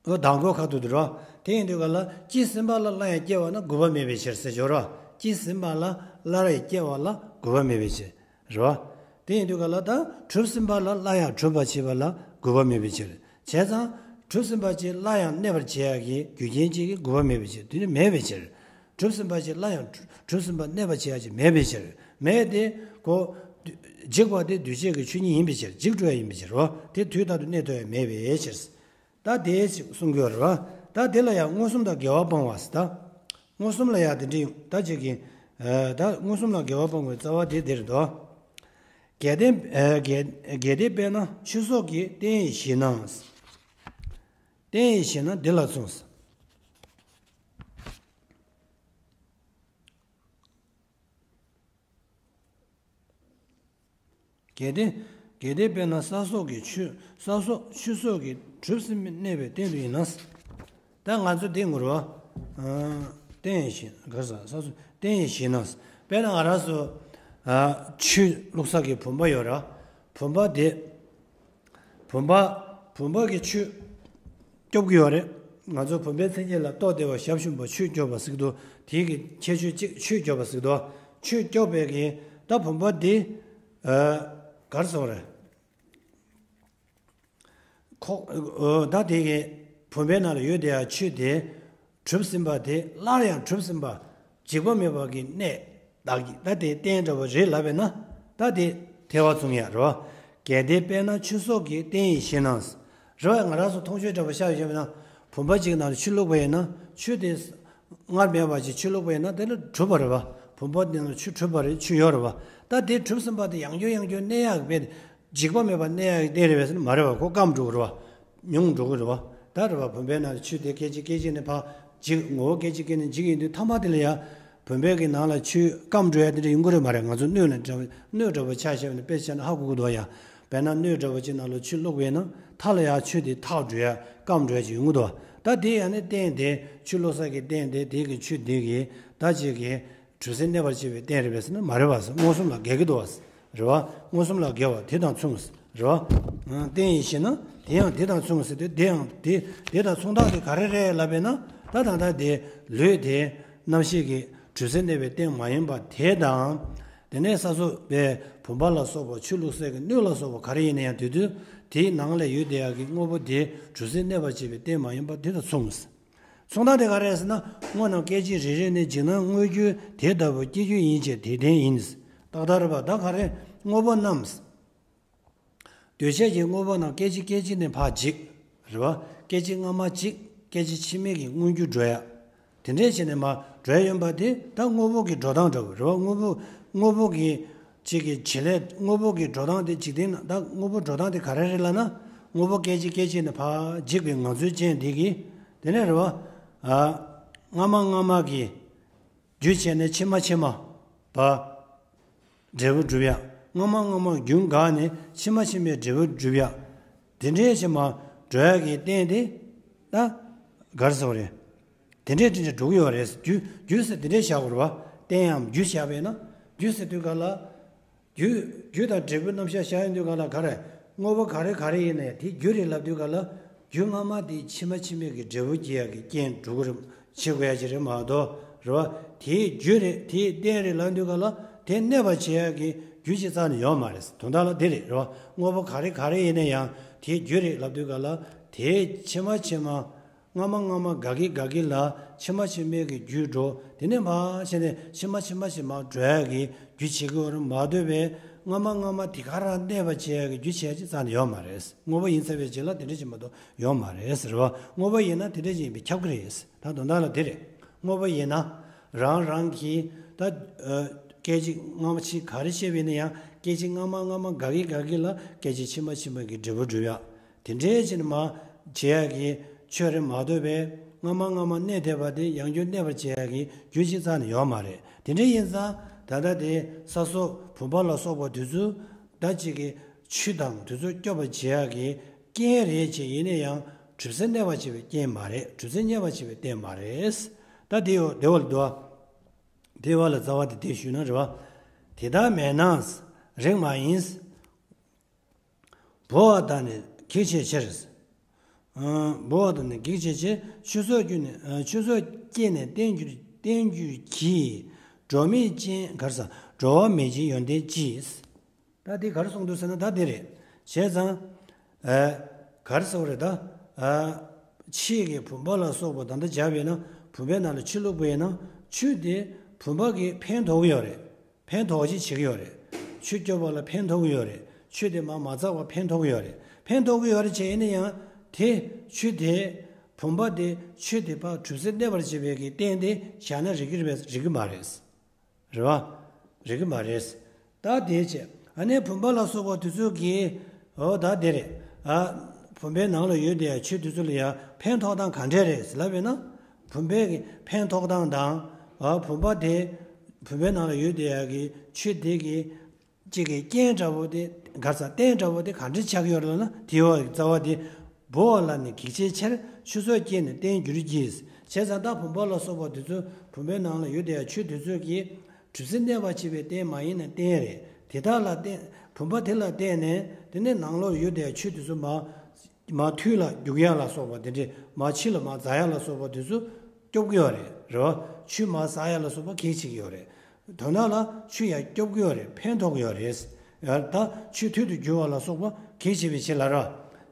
ཨོ་མདང་དགོང་ཁ་ཐུག་ཏུ་རེད་བ། དེ་ཡིན་དུས་ག་ལ་སྐྱེས་ཟིན་པ་ལ་སླར་ཡང་སྐྱེ་བ་ན་དགོས་པ་མེད་པའི་ཕྱིར་ཟེར་ཞོར་བ། སྐྱེས་ཟིན་པ་ལ་སླར་ཡང་སྐྱེ་བ་ལ་དགོས་པ་མེད་པའི་ཕྱིར། རེད་བ། དེ་ཡིན་དུས་ག་ལ་ད་གྲུབ་ཟིན་པ་ལ་སླར་ཡང་གྲུབ་པར་བྱེད་པ་ལ་དགོས་པ་མེད་པའི་ཕྱིར། བྱས་ཙང་གྲུབ་ཟིན་པ་ཅིག་སླར་ཡང་གནས་པར་བྱེད་ཡག་གི་རྒྱུ་རྐྱེན་ཅིག་གི་དགོས་པ་མེད་པའི་ཕྱིར། དེ་ནི་མེད་པའི་ཕྱིར། གྲུབ་ཟིན་པ་ཅིག་སླར་ཡང་གྲུབ་ཟིན་པ་གནས་པར་བྱེད་ཡག་ཅིག་མེད་པའི་ཕྱིར། མེད་དེ་གོ། འཇིག་པ་དེ་འདུས་བྱས་ཀྱི་ཆོས་ཉིད་ཡིན་པའི་ཕྱིར། འཇིག་འགྲོ་ཡ་ཡིན་པའི་ཕྱིར་རོ། དེ་དུས་རྟག་ཏུ་གནས་ཐུབ་ཡ་མེད་པའི་ཕྱིར། ད་དེ་ཞིག་གསུང་གི་ཡོད་རེད་བ། ད་དེ་ལ་ཡང་མངོན་སུམ་དང་འགལ་བ་སྤང་བ་ཟེར་ད། མངོན་སུམ་ལ་ཡང་དེ་འདྲའི་ད་ཅིག་གི་ད་མངོན་སུམ་ལ་འགལ་བ་སྤང་བའི་རྩ་བ་དེ་འདིར་འདུག། གལ་ཏེ་གལ་གལ་ཏེ་དཔེར་ན་ཆོས་སོགས་ཀྱི་རྟེན་ཡིན་ཞེ་ན། རྟེན་ཡིན་ཞེ་ན་འདི་ལ་མཚུངས། གལ་ཏེ། གལ་ཏེ་དཔེར་ན་ས་སོགས་ཀྱི་ཆོས་ས་སོགས་ཆོས་སོགས་ཀྱི་གྲུབ་ཟིན་གནས་པའི་རྟེན་དུ་ཡིན་ན། ད་ང་ཚོ་འདི་ངུར་བ། རྟེན་ཞེས་ག་ས་ས་སོགས་རྟེན་ཞེས་ན། དཔེར་ན་ང་རང་ཚོ་ཆུ་བླུགས་ས་གི་བུམ་པ་ཡོད་ར། བུམ་པ་དེ། བུམ་པ། བུམ་པ་གི་ཆུ། སྐྱོབ་ཀྱི་ཡོད་རེད། ང་ཚོ་བུམ་པའི་མཚན་ཉིད་ལ་རྟོགས་བདེ་བ་ཞབས་ཞུམ་པ་ཆུས་སྐྱོབ་པ་ཟེར་གྱི་འདུག། དེའི་གི་ཁྱད་ཆོས་གཅིག་ཆུས་སྐྱོབ་པ་ཟེར་གྱི་འདུག། ཆུས་སྐྱོབ་པའི་གི་ད་བུམ་པ་འདི། གར་སོང་རེད། ཁོ། ད་དེ་གི་བུམ་པའི་ནང་ལ་ཡོད་བསྡད་ཡ་ཆུ་དེ། གྲུབ་ཟིན་པ་དེ་སླར་ཡང་གྲུབ་ཟིན་པ། འཇིག་པ་མེད་པ་གི་གནས་བདག་གིས་ད་དེ་རྟེན་འདྲ་བོ་རེད་ལབ་པས་ན། ད་དེ་ཐལ་བ་བྱུང་ཡ་རེད་བ། གལ་ཏེ་དཔེར་ན་ཆུ་སོགས་ཀྱི་རྟེན་ཡིན་ཞེ་ན། རེད་བ། ང་རང་ཚོ་མཐོང་ཆོས་འདྲ་བོ་ཤར་ཡོད་ན། བུམ་པ་གཅིག་ནང་ལ་ཆུ་བླུགས་པ་ཡིན་ན་ཆུ་དེ། སྔར་མེད་པ་ཅིག་ཆུ་བླུགས་པ་ཡིན་ན་དེ་ལ་གྲུབ་པ་རེད་བ། བུམ་པ་དེ་ནང་ཆུ་གྲུབ་པ་རེད། ཆུ་ཡོད་རེད་བ། ད་དེ་གྲུབ་ཟིན་པ་དེ་ཡང་བསྐྱར་ཡང་བསྐྱར་གནས་ཡག་གི་དཔེ་དེ། འཇིག་པ་མེད་པ་གནས་ཡག་གི་རྟེན་རེད་པས་ཟེར་ན་མ་རེད་བ། ཁོ་སྐམ་འགྲོ་གི་རེད་བ། ཉུང་འགྲོ་གི་རེད་བ། ད་རེད་བ། བུམ་པའི་ནང་ཆུ་དེ་སྐད་ཅིག་སྐད་ཅིག་ནས་ཕར་འཇིག་ངོ་བོ་སྐད་ཅིག་སྐད་ནས་འཇིག་ཡིན་དུས་ཐ་མ་དེ་ལ་ཡ། བུམ་པའི་གི་ནང་ལ་ཆུ་སྐམ་འགྲོ་ཡ་དེ་འདྲ་ཡོང་གི་རེད་མ་རེད། ང་ཚོ་སྣོད་ལ་འདྲ་བ་སྣོད་འདྲ་བོ་ཆ་བཞག་ནས་དཔེ་ཆ་ནས་ཧ་གོ་གི་འདུག་ཡ། དཔེར་ན་སྣོད་འདྲ་བོ་ཅིག་ནང་ལ་ཆུ་བླུགས་པས་ན་མཐའ་ལ་ཡ་ཆུ་དེ་ཐག་འགྲོ་ཡ་སྐམ་འགྲོ་ཡ་ཅིག་ཡོང་གི་འདུག། ད་དེ་ཡང་ནི་རྟེན་དེ་ཆུ་བླུགས་ས་གི་རྟེན་དེ་དེ་གི་ཆུ་དེ་གི་ད་ཅིག་གི་གྲུབ་ཟིན་གནས་པར་བྱེད་པའི་རྟེན་རེད་པས་ཟེར་ན་མ་རེད་པ་ཟེར། མངོན་སུམ་ལ་འགལ་གྱི་འདུག་པ་ཟེར། རེད་བ། མངོན་སུམ་ལ་འགལ་བ་དེ་དང་མཚུངས་ཟེར། རེད་བ། རྟེན་ཡིན་ཞེ་ན་དེ་ཡང་དེ་དང་མཚུངས་ཟེར་ཏེ། དེ་ཡང་དེ་དེ་དང་མཚུངས་རྟགས་དེ་ག་རེ་རེད་ལབ་པས་ན། ད་ད་ལྟ་དེ་ལུས་དེ་རྣམ་ཤེས་ཀྱི་གྲུབ་ཟིན་གནས་པའི་རྟེན་མ་ཡིན་པ་དེ་དང་། དེ་ནས་ས་སོགས་པའི་བུམ་པ་ལ་སོགས་པ་ཆུ་བླུགས་སའི་གི་སྣོད་ལ་སོགས་པ་ག་རེ་ཡིན་ན་ཡང་དེ་དུས་དེའི་ནང་ལ་ཡོད་བསྡད་ཡག་གི་དངོས་པོ་དེ་གྲུབ་ཟིན་གནས་པར་བྱེད་པའི་རྟེན་མ་ཡིན་པ་དེ་དང་མཚུངས། མཚུངས་རྟགས་དེ་ག་རེ་རེད་ཟེར་ན། དངོས་རྣམས་སྐད་ཅིག་རེ་རེ་ནས་འཇིག་ན་དངོས་རྒྱུ་དེ་ལྟ་བུ་སྐྱེ་རྒྱུ་ཡིན་ཕྱིར་དེ་ལྡན་ཡིན། ཏག་ཏག་རེད་པ། ད་ག་རེ། དངོས་པོ་རྣམས། འདུས་བྱས་ཀྱི་དངོས་པོ་རྣམས་སྐད་ཅིག་སྐད་ཅིག་ནས་ཕར་འཇིག་རེད་པ། སྐད་ཅིག་སྔ་མ་འཇིག་སྐད་ཅིག་ཕྱི་མའི་གི་མངོན་གྱུར་འགྲོ་ཡ། དེ་འདྲས་བྱས་ནས་མར་འགྲོ་ཡ་ཡོད་པ་དེ་ད་དངོས་པོ་གི་འགྲོ་སྟངས་འདྲ་བོ་རེད་པ། དངོས་པོ་དངོས་པོ་གི་གཅིག་གི་བྱེད་ལས། དངོས་པོ་གི་འགྲོ་སྟངས་དེ་འཇིག་རྟེན་ན་ད་དངོས་པོ་འགྲོ་སྟངས་དེ་ག་རེ་རེད་ལབ་ན། དངོས་པོ་སྐད་ཅིག་སྐད་ཅིག་ནས་ཕར་འཇིག་པའི་ངང་ཚུལ་ཅན་དེ་གི། དེ་ནས་རེད་པ། ཨ། སྔ་མ་སྔ་མ་གི་རྒྱུ་བྱས་ནས་ཕྱི་མ་ཕྱི་མ་བ། འབྲས་བུ་སྒྲུབ་ཡ། སྔ་མ་སྔ་མ་རྒྱུ་འགགས་ནས་ཕྱི་མ་ཕྱི་མའི་འབྲས་བུ་སྒྲུབ་ཡ། དེ་འདྲའི་ཕྱི་མ་འགྲོ་ཡ་གི་རྟེན་དེ། ད་གར་སོང་རེད། དེ་འདྲས་དེ་འདྲས་འགྲོ་གི་ཡོད་རེད། རྒྱུ་རྒྱུ་ཟེར་དེ་འདྲས་བཞག་དགོས་རེད་པ། རྟེན་ཡང་རྒྱུ་བཞག་པས་ན། རྒྱུ་ཟེར་དུས་ག་ལ། རྒྱུ། རྒྱུ་དང་འབྲས་བུ་རྣམ་གཞག་བཞག་ཡོང་དུས་ག་ལ་ག་རེ། དངོས་པོ་ག་རེ་ག་རེ་ཡིན་ན་ཡང་དེ་རྒྱུ་རེད་ལབ་དུས་ག་ལ། རྒྱུ་སྔ་མ་དེ་ཕྱི་མ་ཕྱི་མའི་གི་འབྲས་བུ་སྐྱེ་ཡག་གི་རྐྱེན་འགྲོ་གི་རེད། བྱེད་དགོས་ཡག་ཅིག་རེད་མ་གཏོགས་རེད་པ། དེའི་རྒྱུ་རེད། དེའི་རྟེན་རེད་ལབ་དུས་ག་ལ་དེ་གནས་པར་བྱེད་ཡག་གི་རྒྱུ་ཅིག་རྩ་ནས་ཡོད་མ་རེད། དོན་དག་ལ་དེ་རེད། རེད་པ། དངོས་པོ་ག་རེ་ག་རེ་ཡིན་ན་ཡང་དེའི་རྒྱུ་རེད་ལབ་དུས་ག་ལ་དེའི་ཕྱི་མ་ཕྱི་མ། སྔ་མ་སྔ་མ་འགག་གི་འགག་གི་ལ་ཕྱི་མ་ཕྱི་མའི་གི་རྒྱུ་འགྲོ། དེ་ནས་མར་བྱས་ནས་ཕྱི་མ་ཕྱི་མ་ཕྱི་མ་འགྲོ་ཡག་གི་རྒྱུ་བྱེད་ཀྱི་ཡོད་རེད་མ་གཏོགས་པའི་སྔ་མ་སྔ་མ་དེ་ག་རང་གནས་པ་བྱེད་ཡག་གི་རྒྱུ་བྱེད་ཡག་ཅིག་རྩ་ནས་ཡོད་མ་རེད། དངོས་པོ་ཡིན་ཚར་བའི་རྗེས་ལ་དེ་འདྲ་ཅིག་མ་གཏོགས་ཡོད་མ་རེད་ཟེར་བ། དངོས་པོ་ཡིན་ན་དེ་འདྲ་ཅིག་ཡིན་པས་ཁྱབ་ཀྱི་རེད། ད་དོན་དག་ལ་དེ་རེད། དངོས་པོ་ཡིན་ན་རང་རང་གི་ད་སྐད་ཅིག་སྔ་མ་ཕྱི་ག་རེ་བཤད་པ་ཡིན་ན་ཡང་སྐད་ཅིག་སྔ་མ་སྔ་མ་འགག་གི་འགག་གི་ལ་སྐད་ཅིག་ཕྱི་མ་ཕྱི་མ་གི་འབྲས་བུ་སྒྲུབ་ཡག་དེ་འདྲའི་ཕྱིར་མ་བྱེད་ཡག་གི་ ཆོས་རེད་མ་གཏོགས་པའི་སྔ་མ་སྔ་མ་གནས་བསྡད་པ་དེ་ཡང་བསྐྱར་གནས་པར་བྱེད་ཡག་གི་རྒྱུ་གཅིག་རྩ་ནས་ཡོད་མ་རེད། དེ་འདྲ་ཡིན་ཙང་ད་ལྟ་དེ་ས་སོགས་བུམ་པ་ལ་སོགས་པ་དེ་ཚོ་ད་ཅིག་གི་ཆུ་དང་དེ་ཚོ་སྐྱོབ་པར་བྱེད་ཡག་གི་རྐྱེན་རེད་ཅེས། ཡིན་ན་ཡང་གྲུབ་ཚུལ་གནས་པར་བྱེད་པའི་རྐྱེན་མ་རེད། གྲུབ་ཚུལ་གནས་པར་བྱེད་པའི་རྟེན་མ་རེད། ད་དེ་ཡོ་དེ་བ་ལ་འདུག་དེ་བ་ལ་རྩ་བ་དེ་དེ་ཞུས་ན་རེད་བ། དེ་ལྟར་མེད་ན་རིགས་མ་ཡིན། འབོ་བ་དང་ནི་གེགས་བྱའི་ཕྱིར། འབོ་བ་དང་ནི་གེགས་བྱའི་ཕྱིར། ཆུ་སོགས་སྐྱེས་ནས་ཆུ་སོགས་སྐྱེས་ནས་བརྟེན་འགྱུར་བརྟེན་འགྱུར་གྱི། འགྲོ་མེད་ཅན་ག་རེ་ཟ། འགྲོ་བ་མེད་ཅིང་ཡོན་ཏན་ཅི། ད་འདི་ག་རེ་གསུངས་འདུག་ཟེར་ན་ད་འདི་རེད། བྱས་ཙང་། ཨ། ག་རེ་ཟེར་བ་རེད་ད། ཨ། ཕྱིའི་གི་བུམ་པ་ལ་སོགས་པ་ད་ལྟ་སྦྱར་བས་ན་བུམ་པའི་ནང་ལ་ཆུ་བླུགས་པ་ཡིན་ན་ཆུ་དེ་བུམ་པ་གི་ཕན་ཐོགས་ཀྱི་ཡོད་རེད། ཕན་ཐོགས་ཅིག་བྱེད་ཀྱི་ཡོད་རེད། ཆུ་སྐྱོབ་པ་ལ་ཕན་ཐོགས་ཀྱི་ཡོད་རེད། ཆུ་དེ་མར་མ་འཛག་པར་ཕན་ཐོགས་ཀྱི་ཡོད་རེད། ཕན་ཐོགས་ཀྱི་ཡོད་རེད་བྱས་ཡིན་ན་ཡང་དེ་ཆུ་དེ་བུམ་པ་དེ་ཆུ་དེ་ཕར་གྲུབ་ཚུལ་གནས་པར་བྱེད་པའི་གི་རྟེན་དེ་བཞག་ན་རིགས་ཀྱི་རེད་པས་རིགས་ཀྱི་མ་རེད། རེད་བ། རིག་གི་མ་རེད། ད་དེའི་ཆེད་ཨ་ནི་བུམ་པ་ལ་སོགས་པ་དེ་ཚོ་གིས། འོ་ད་དེ་རེད། ཨ། བུམ་པའི་ནང་ལ་ཡོད་དེ་ཆུ་དེ་ཚོ་ལ་ཡང་ཕན་ཐོགས་སྟངས་ག་འདྲས་རེད་ཟེར་ལབ་པས་ན། བུམ་པའི་གི་ཕན་ཐོགས་སྟངས་དང་། ཨ། བུམ་པ་དེ། བུམ་པའི་ནང་ལ་ཡོད་དེ་ཡ་གི་ཆུ་དེ་གི་གཅིག་གི་རྐྱེན་འདྲ་བོ་དེ་ག་ས་རྟེན་འདྲ་བོ་དེ་ག་འདྲ་ཆགས་ཀྱི་ཡོད་རེད་ལབ་ན། དེའི་འོག་གི་རྩ་བ་དེ། འབོ་བ་ལ་ནི་གེགས་བྱའི་ཕྱིར། ཆུ་སོགས་སྐྱེས་ནས་བརྟེན་འགྱུར་གྱི། བྱས་ཙང་ད་བུམ་པ་ལ་སོགས་པ་དེ་ཚོ་བུམ་པའི་ནང་ལ་ཡོད་དེ་ཡང་ཆུ་དེ་ཚོ་གིས་གྲུབ་ཚུལ་གནས་པར་བྱེད་པའི་རྟེན་མ་ཡིན་ན་རྟེན་རེད། དེ་དག་ལ་བརྟེན་བུམ་པ་དེ་ལ་བརྟེན་ནས་དེ་ནས་ནང་ལོགས་ཡོད་དེ་ཡང་ཆུ་དེ་ཚོ་མར་མར་དུས་ལ་རྒྱུག་ཡ་ལ་སོགས་པ་དེ་འདྲས་མར་ཕྱི་ལ་མར་འཛག་ཡ་ལ་སོགས་པ་དེ་ཚོ་སྐྱོབ་ཀྱི་ཡོད་རེད། རེད་བ། ཆུ་མར་ཟག་ཡ་ལ་སོགས་པ་གེགས་བྱེད་ཀྱི་ཡོད་རེད། དོན་དག་ལ་ཆུ་ཡང་སྐྱོབ་ཀྱི་ཡོད་རེད། ཕན་ཐོགས་ཀྱི་ཡོད་རེད། ཡང་ད་ཆུ་དུས་དུ་རྒྱུ་བ་ལ་སོགས་པ་གེགས་བྱེད་པའི་ཕྱིར་ལ་ར།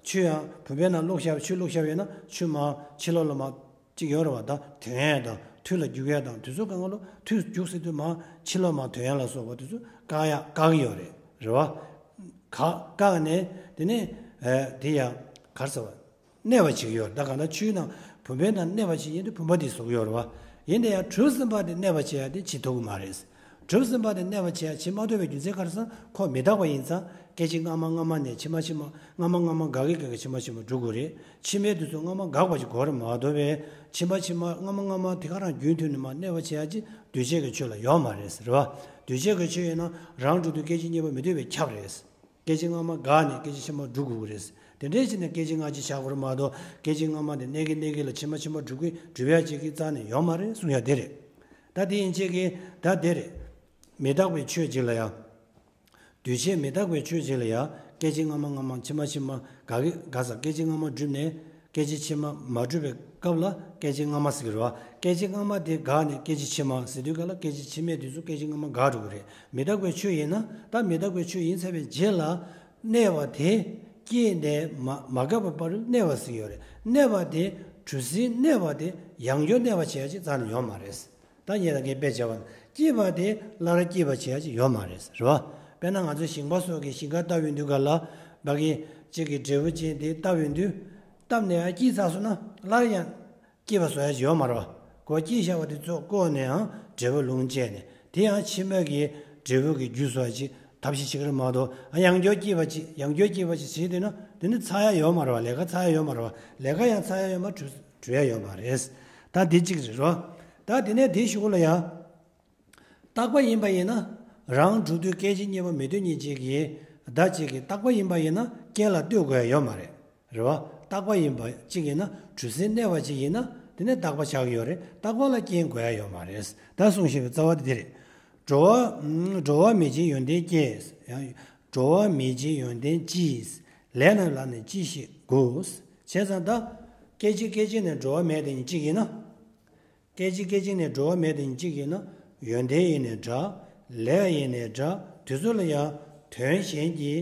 ཆུ་ཡང་བུམ་པའི་ནང་བླུགས་བཞག་ཆུ་བླུགས་བཞག་ཡོད་ན་ཆུ་མར་ཕྱི་ལོགས་ལ་མར་གཅིག་ཡོད་རེད་བ། ད་དོན་ཡས་དང་དུས་ལ་རྒྱུག་ཡས་དང་དུས་ཚོད་གང་ག་ལོ་དུས་རྒྱུགས་ཟེར་དུས་མར་ཕྱི་ལོགས་མར་དོན་ཡས་ལ་སོགས་པ་དུས་ཚོད་བཀག་ཡ་བཀག་གི་ཡོད་རེད། རེད་བ། བཀག་བཀག་ནས་དེ་ནས་དེ་ཡང་ག་རེ་ཟེར་བ། གནས་པ་བྱེད་ཀྱི་ཡོད་རེད། ད་གང་ལྟར་ཆུའི་ནང་བུམ་པའི་ནང་གནས་པ་ཞིག་ཡིན་དུས་བུམ་པ་དེ་བཟོ་གི་ཡོད་རེད་བ། ཡིན་ན་ཡང་གྲུབ་ཟིན་པ་དེ་གནས་པ་བྱེད་ཡ་དེ་བྱེད་ཐུབ་ཀྱི་མ་རེད། གྲུབ་ཟིན་པ་དེ་གནས་པ་བྱེད་ཡ་བྱེད་མ་ཐུབ་པའི་རྒྱུ་མཚན་ག་རེ་ཟེར་ན་ཁོ་མི་རྟག་པ་ཡིན་ཙང་སྐད་ཅིག་སྔ་མ་སྔ་མ་ནས་ཕྱི་མ་ཕྱི་མ་སྔ་མ་སྔ་མ་འགག་གི་འགག་གི་ཕྱི་མ་ཕྱི་མ་འགྲོ་དགོས་རེད། ཕྱི་མའི་དུས་སུ་སྔ་མ་འགག་པ་ཞིག་དགོས་རེད་མ་གཏོགས་པའི་ཕྱི་མ་ཕྱི་མ་སྔ་མ་སྔ་མ་དེ་ག་རང་རྒྱུན་མཐུད་ནས་མ་གནས་པ་བྱེད་ཡ་ཅིག་འདུས་བྱས་ཀྱི་ཆོས་ལ་ཡོད་མ་རེད་ཟེར་བ། འདུས་བྱས་ཀྱི་ཆོས་ཡིན་ན་རང་གྲོལ་དུས་སྐད་ཅིག་གཉིས་པ་མི་ལྡོག་པས་ཁྱབ་རེད། སྐད་ཅིག་སྔ་མ་འགགས་ནས་སྐད་ཅིག་ཕྱི་མ་འགྲོ་དགོས་ཀྱི་རེད། དེ་འདྲའི་ཕྱིར་ནས་སྐད་ཅིག་སྔ་ཕྱི་བྱ་དགོས་རེད་མ་གཏོགས་སྐད་ཅིག་སྔ་མ་དེ་གནས་ཀྱི་གནས་ཀྱི་ལ་ཕྱི་མ་ཕྱི་མ་འགྲོ་གི་སྒྲུབ་ཡ་བྱེད་ཀྱི་རྩ་ནས་ཡོད་མ་རེད་གསུང་ཡ་དེ་རེད། ད་དེ་ཡིན་ཆེད་ཀྱི་ད་དེ་རེད། མི་རྟག་པའི་ཆོས་གཅིག་ལ་ཡང་། འདུས་བྱས་མི་རྟག་པའི་ཆོས་གཅིག་ལ་ཡང་སྐད་ཅིག་སྔ་མ་སྔ་མ་ཕྱི་མ་ཕྱི་མ་འགག་གི་འགག་ས་སྐད་ཅིག་སྔ་མ་གྲུབ་ནས་སྐད་ཅིག་ཕྱི་མ་མ་གྲུབ་པའི་སྐབས་ལ་སྐད་ཅིག་སྔ་མ་ཟེར་གྱི་རེད་བ། སྐད་ཅིག་སྔ་མ་དེ་འགགས་ནས་སྐད་ཅིག་ཕྱི་མ་ཟེར་དུས་སྐབས་ལ་སྐད་ཅིག་ཕྱི་མའི་དུས་སུ་སྐད་ཅིག་སྔ་མ་འགག་འགྲོ་གི་རེད། མི་རྟག་པའི་ཆོས་ཡིན་ན་ད་མི་རྟག་པའི་ཆོས་ཡིན་ཚར་བའི་རྗེས་ལ་གནས་པ་དེ་སྐྱེས་ནས་མ་མ་འགགས་པའི་བར་དུ་གནས་པ་ཟེར་གྱི་ཡོད་རེད། གནས་པ་དེ་གྲུབ་ཟིན་གནས་པ་དེ་ཡང་བསྐྱར་གནས་པ་བྱེད་ཡ་ཅིག་རྩ་ནས་ཡོད་མ་རེད། ད་ངས་ད་གིན་དཔེ་བྱས་པ་ན་སྐྱེས་པ་དེ་སླར་སྐྱེས་པ་བྱེད་ཡ་ཅིག་ཡོད་མ་རེད་ཟེར་བ། དཔེར་ན་ང་ཚོ་ཞིང་པ་སོགས་ཀྱིས་ཞིང་ཁ་བཏབ་ཡོང་དུས་ག་ལ་བ་གི་གཅིག་གི་འབྲས་བུ་ཅན་དེ་བཏབ་ཡོང་དུས་བཏབ་ནས་ཡར་སྐྱེས་ཚར་སོང་ན་སླར་ཡང་སྐྱེས་པ་བཟོ་ཡ་ཅིག་ཡོད་མ་རེད་བ། གོ་སྐྱེས་བཞག་པ་དེ་ཚོ་བཀོག་ནས་ཡང་འབྲས་བུ་ལུང་བཅད་ནས་དེ་ཡང་ཕྱི་མ་གི་འབྲས་བུ་གི་རྒྱུ་བཟོ་ཡ་ཅིག་ཐབས་ཤེས་བྱེད་ཀྱི་རེད་མ་གཏོགས་ཡང་བསྐྱར་སྐྱེས་པ་ཅིག་ཡང་བསྐྱར་སྐྱེས་པ་ཅིག་བྱེད་འདོད་ན་དེ་ནི་ཚར་ཡ་ཡོད་མ་རེད་བ། ལས་ཀ་ཚར་ཡ་ཡོད་མ་རེད་བ། ལས་ཀ་ཡང་ཚར་ཡ་ཡོད་མ་གྲུབ་གྲུབ་ཡ་ཡོད་མ་རེད། ད་འདི་གཅིག་རེད་རོ། ད་དེ་ནས་དེའི་གཞུག་ལ་ཡང་། རྟག་པ་ཡིན་པ་ཡིན་ན་རང་གྲུབ་དུས་སྐད་ཅིག་གཉིས་པ་མི་ལྡོག་ཉིད་ཅིག་གིས་བདག་གཅིག་གིས་རྟག་པ་ཡིན་པ་ཡིན་ན་རྐྱེན་ལ་ལྟོས་དགོས་ཡ་ཡོད་མ་རེད། རེད་བ། རྟག་པ་ཡིན་པ་གཅིག་ཡིན་ན་གྲུབ་ཟིན་གནས་པ་གཅིག་ཡིན་ན་དེ་ནི་རྟག་པ་ཆགས་ཀྱི་ཡོད་རེད། རྟག་པ་ལ་རྐྱེན་དགོས་ཡ་ཡོད་མ་རེད། ད་གསུངས་བཞིན་པའི་རྩ་བ་དེ་དེ་རེད། འགྲོ་བ་འགྲོ་བ་མེད་ཅིང་ཡོན་ཏན་སྐྱེ། ཡང་འགྲོ་བ་མེད་ཅིང་ཡོན་ཏན་ཅི། ལས་རྣམས་ལ་ནི་ཅི་ཞིག་དགོས། བྱས་ཙང་ད། སྐད་ཅིག་སྐད་ཅིག་ནས་འགྲོ་བ་མེད་དེ་ཉིད་གཅིག་ཡིན་ན། སྐད་ཅིག་སྐད་ཅིག་ནས་འགྲོ་བ་མེད་དེ་ཉིད་གཅིག་ཡིན་ན། ཡོན་ཏན་ཡིན་ནའི་འདྲ། ལས་ཡིན་ནའི་འདྲ། དེ་ཚོ་ལ་ཡང་དོན་གཞན་གྱི།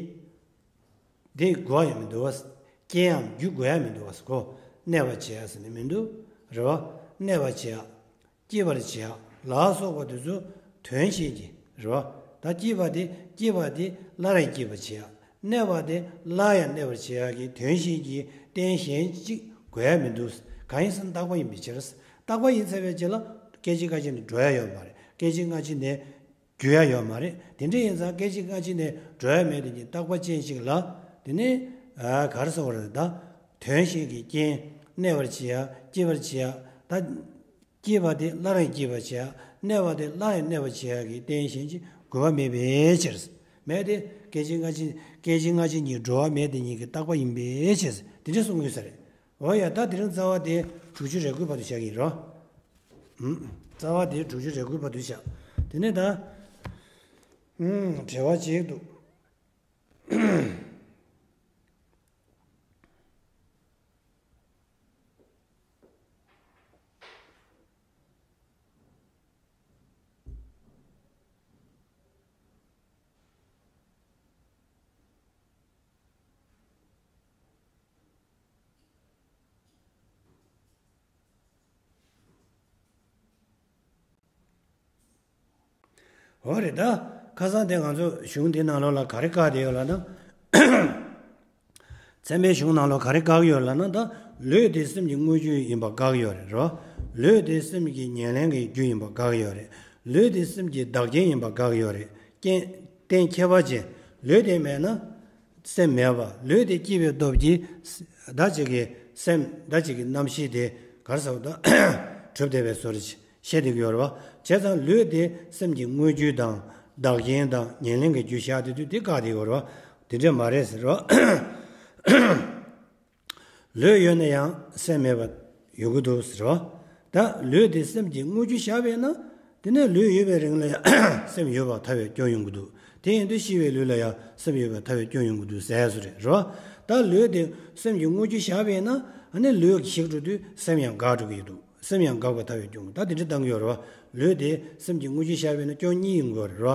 འདི་དགོས་ཡ་མི་འདུག་བ། རྐྱེན་ཡང་རྒྱུ་དགོས་ཡ་མི་འདུག་བ་གོ། གནས་པར་བྱེད་ཡ་ཟེར་ནི་མི་འདུག་རེད་བ། གནས་པར་བྱེད་ཡ། སྐྱེད་པར་བྱེད་ཡ་ལ་སོགས་པ་དེ་ཚོ་དོན་གཞན་གྱི་རེད་བ། ད་སྐྱེད་པ་དེ་སྐྱེད་པ་དེ་སླར་ཡང་སྐྱེད་པར་བྱེད་ཡ། གནས་པ་དེ་སླར་ཡང་གནས་པར་བྱེད་ཡ་གི་དོན་གཞན་གྱི་རྟེན་གཞན་གཅིག་དགོས་ཡ་མི་འདུག་གང་ཡིན་ཟེར་ན་རྟག་པ་ཡིན་པའི་ཕྱིར། རྟག་པ་ཡིན་ཚར་བའི་རྗེས་ལ་སྐད་ཅིག་སྐད་ཅིག་ནི་འགྲོ་ཡ་ཡོད་མ་རེད། སྐད་ཅིག་སྔ་ཕྱི་ནས་རྒྱུ་ཡ་ཡོད་མ་རེད། དེ་འདྲ་ཡིན་ཙང་སྐད་ཅིག་སྔ་ཕྱི་ནས་འགྲོ་ཡ་མེད་དེ་ཉིད་རྟག་པ་ཅན་ཞིག་ལ་དེ་ནི་ག་རེ་ཟེར་བ་རེད་ད། དོན་གཞན་གྱི་རྐྱེན། གནས་པར་བྱེད་ཡ། སྐྱེད་པར་བྱེད་ཡ། ད་སྐྱེས་པ་དེ་སླར་ཡང་སྐྱེད་པར་བྱེད་ཡ། གནས་པ་དེ་སླར་ཡང་གནས་པར་བྱེད་ཡ་གི་རྟེན་གཞན་གྱི་དགོས་པ་མེད་པའི་ཕྱིར། མེད་དེ། སྐད་ཅིག་སྔ་ཕྱི། སྐད་ཅིག་སྔ་ཕྱི་གཉིས་འགྲོ་བ་མེད་དེ་ཉིད་ཀྱི་རྟག་པ་ཡིན་པའི་ཕྱིར། དེ་འདྲ་གསུང་གི་ཡོད་ས་རེད། འོ་ཡ། ད་དེ་རིང་རྩ་བ་དེ་དྲུག་ཅུ་རེ་དགུའི་བར་དུ་བཞག་གི་ཡིན་རོ། ཧུམ། རྩ་བ་དེ་དྲུག་ཅུ་རེ་དགུའི་བར་དུ་བཞག་དེ་ནས་ད། ཧུམ། བྲེལ་བ་ཅིག་འདུག་འོ་རེད་ད། ཁ་སང་དེ་ང་ཚོ་གཞུང་དེ་ནང་ལོགས་ལ་ག་རེ་བཀག་བསྡད་ཡོད་ལབ་ན། ཚད་མའི་གཞུང་ནང་ལོགས་ག་རེ་བཀག་ཡོད་ལབ་ན། ད་ལུས་དེ་སེམས་ཀྱི་དངོས་རྒྱུ་ཡིན་པ་བཀག་ཡོད་རེད་རོ། ལུས་དེ་སེམས་ཀྱི་ཉེར་ལེན་གྱི་རྒྱུ་ཡིན་པ་བཀག་ཡོད་རེད། ལུས་དེ་སེམས་ཀྱི་བདག་རྐྱེན་ཡིན་པ་བཀག་ཡོད་རེད། རྐྱེན་རྟེན་ཁྱད་པར་ཅན། ལུས་དེ་མེད་ན་སེམས་མེད་པ། ལུས་དེ་སྐྱེས་པའི་སྟོབས་ཀྱིས་ད་ཅིག་གི་སེམས་ད་ཅིག་གི་རྣམ་ཤེས་དེ་ག་རེ་ཟེར་བ་ད་གྲུབ་བསྡད་པའི་བཟོ་འདྲ་ཅིག་བཤད་བསྡད་ཀྱི་ཡོད་རེད་བ། བྱས་ཙང་ལུས་དེ་སེམས་ཀྱི་དངོས་རྒྱུ་དང་བདག་རྐྱེན་དང་ཉེར་ལེན་གྱི་རྒྱུ་བཞག་བསྡད་དུས་དེ་བཀག་བསྡད་ཀྱི་ཡོད་རེད་བ། དེ་འདྲ་མ་རེད་ཟེར་བ། ལུས་ཡོད་ན་ཡང་སེམས་མེད་པ་ཡོང་གི་འདུག་ཟེར་བ། ད་ལུས་དེ་སེམས་ཀྱི་དངོས་རྒྱུ་བཞག་པས་ན། དེ་ནས་ལུས་ཡོད་པའི་རིང་ལ་ཡང་སེམས་ཡོད་པར་ཐལ་བའི་སྐྱོན་ཡོང་གི་འདུག་དེ་ཡིན་དུས་ཤི་བའི་ལུས་ལ་ཡང་སེམས་ཡོད་པར་ཐལ་བའི་སྐྱོན་ཡོང་གི་འདུག་ཟེར་བཟོ་རེད་རོ། ད་ལུས་དེ་སེམས་ཀྱི་དངོས་རྒྱུ་བཞག་པས་ན། ཨ་ནི་ལུས་ཞིག་འགྲོ་དུས་སེམས་ཡང་འགག་འགྲོ་གི་འདུག་སེམས་ཡང་འགག་པར་ཐལ་བའི་སྐྱོན། ད་དེ་འདྲ་བཏང་གི་ཡོད་རེད་བ། ལུས་དེ་སེམས་ཀྱི་དངོས་རྒྱུ་བཞག་པས་ན་སྐྱོན་གཉིས་ཡོང་གི་ཡོད་རེད་རོ།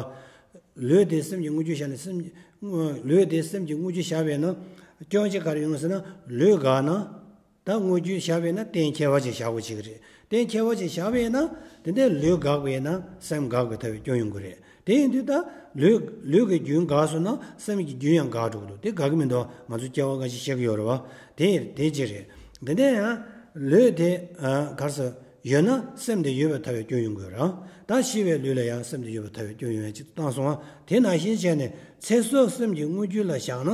ལུས་དེ་སེམས་ཀྱི་དངོས་རྒྱུ་བཞག་ནས་སེམས། ལུས་དེ་སེམས་ཀྱི་དངོས་རྒྱུ་བཞག་པས་ན། སྐྱོན་གཅིག་ག་རེ་ཡོང་ཟེར་ན། ལུས་འགག་ན། ད་དངོས་རྒྱུ་བཞག་པས་ན་རྟེན་ཁྱད་པར་ཅན་བཞག་དགོས་ཀྱི་རེད། རྟེན་ཁྱད་པར་ཅན་བཞག་པས་ན། དེ་འདྲའི་ལུས་འགག་པས་ན་སེམས་འགག་པའི་ཐལ་བའི་སྐྱོན་ཡོང་གི་རེད། དེ་ཡིན་དུས་ད་ལུས། ལུས་ཀྱི་རྒྱུན་འགགས་སོང་ན་སེམས་ཀྱི་རྒྱུན་ཡང་འགག་འགྲོ་གི་འདུག་དེ་འགག་གི་མི་འདུག་ང་ཚོ་སྐྱེ་བ་སྔ་ཕྱི་བཤད་ཀྱི་ཡོད་རེད་བ། དེ་དེ་ཅི་རེད། དེ་འདྲ་ཡང་ལུས་དེ་ག་རེ་ཟེར། ཡོད་ན་སེམས་དེ་ཡོད་པའི་ཐལ་བའི་སྐྱོན་ཡོང་གི་ཡོད་རེད། ད་ཤི་བའི་ལུས་ལ་ཡང་སེམས་དེ་ཡོད་པའི་ཐལ་བའི་སྐྱོན་ཡོང་ཡ་ཅིག་བཏང་སོང་ང་། དེ་ནང་བཞིན་བྱས་ནས་ཚེ་སྲོག་སེམས་ཀྱི་དངོས་རྒྱུ་ལ་བཞག་ན།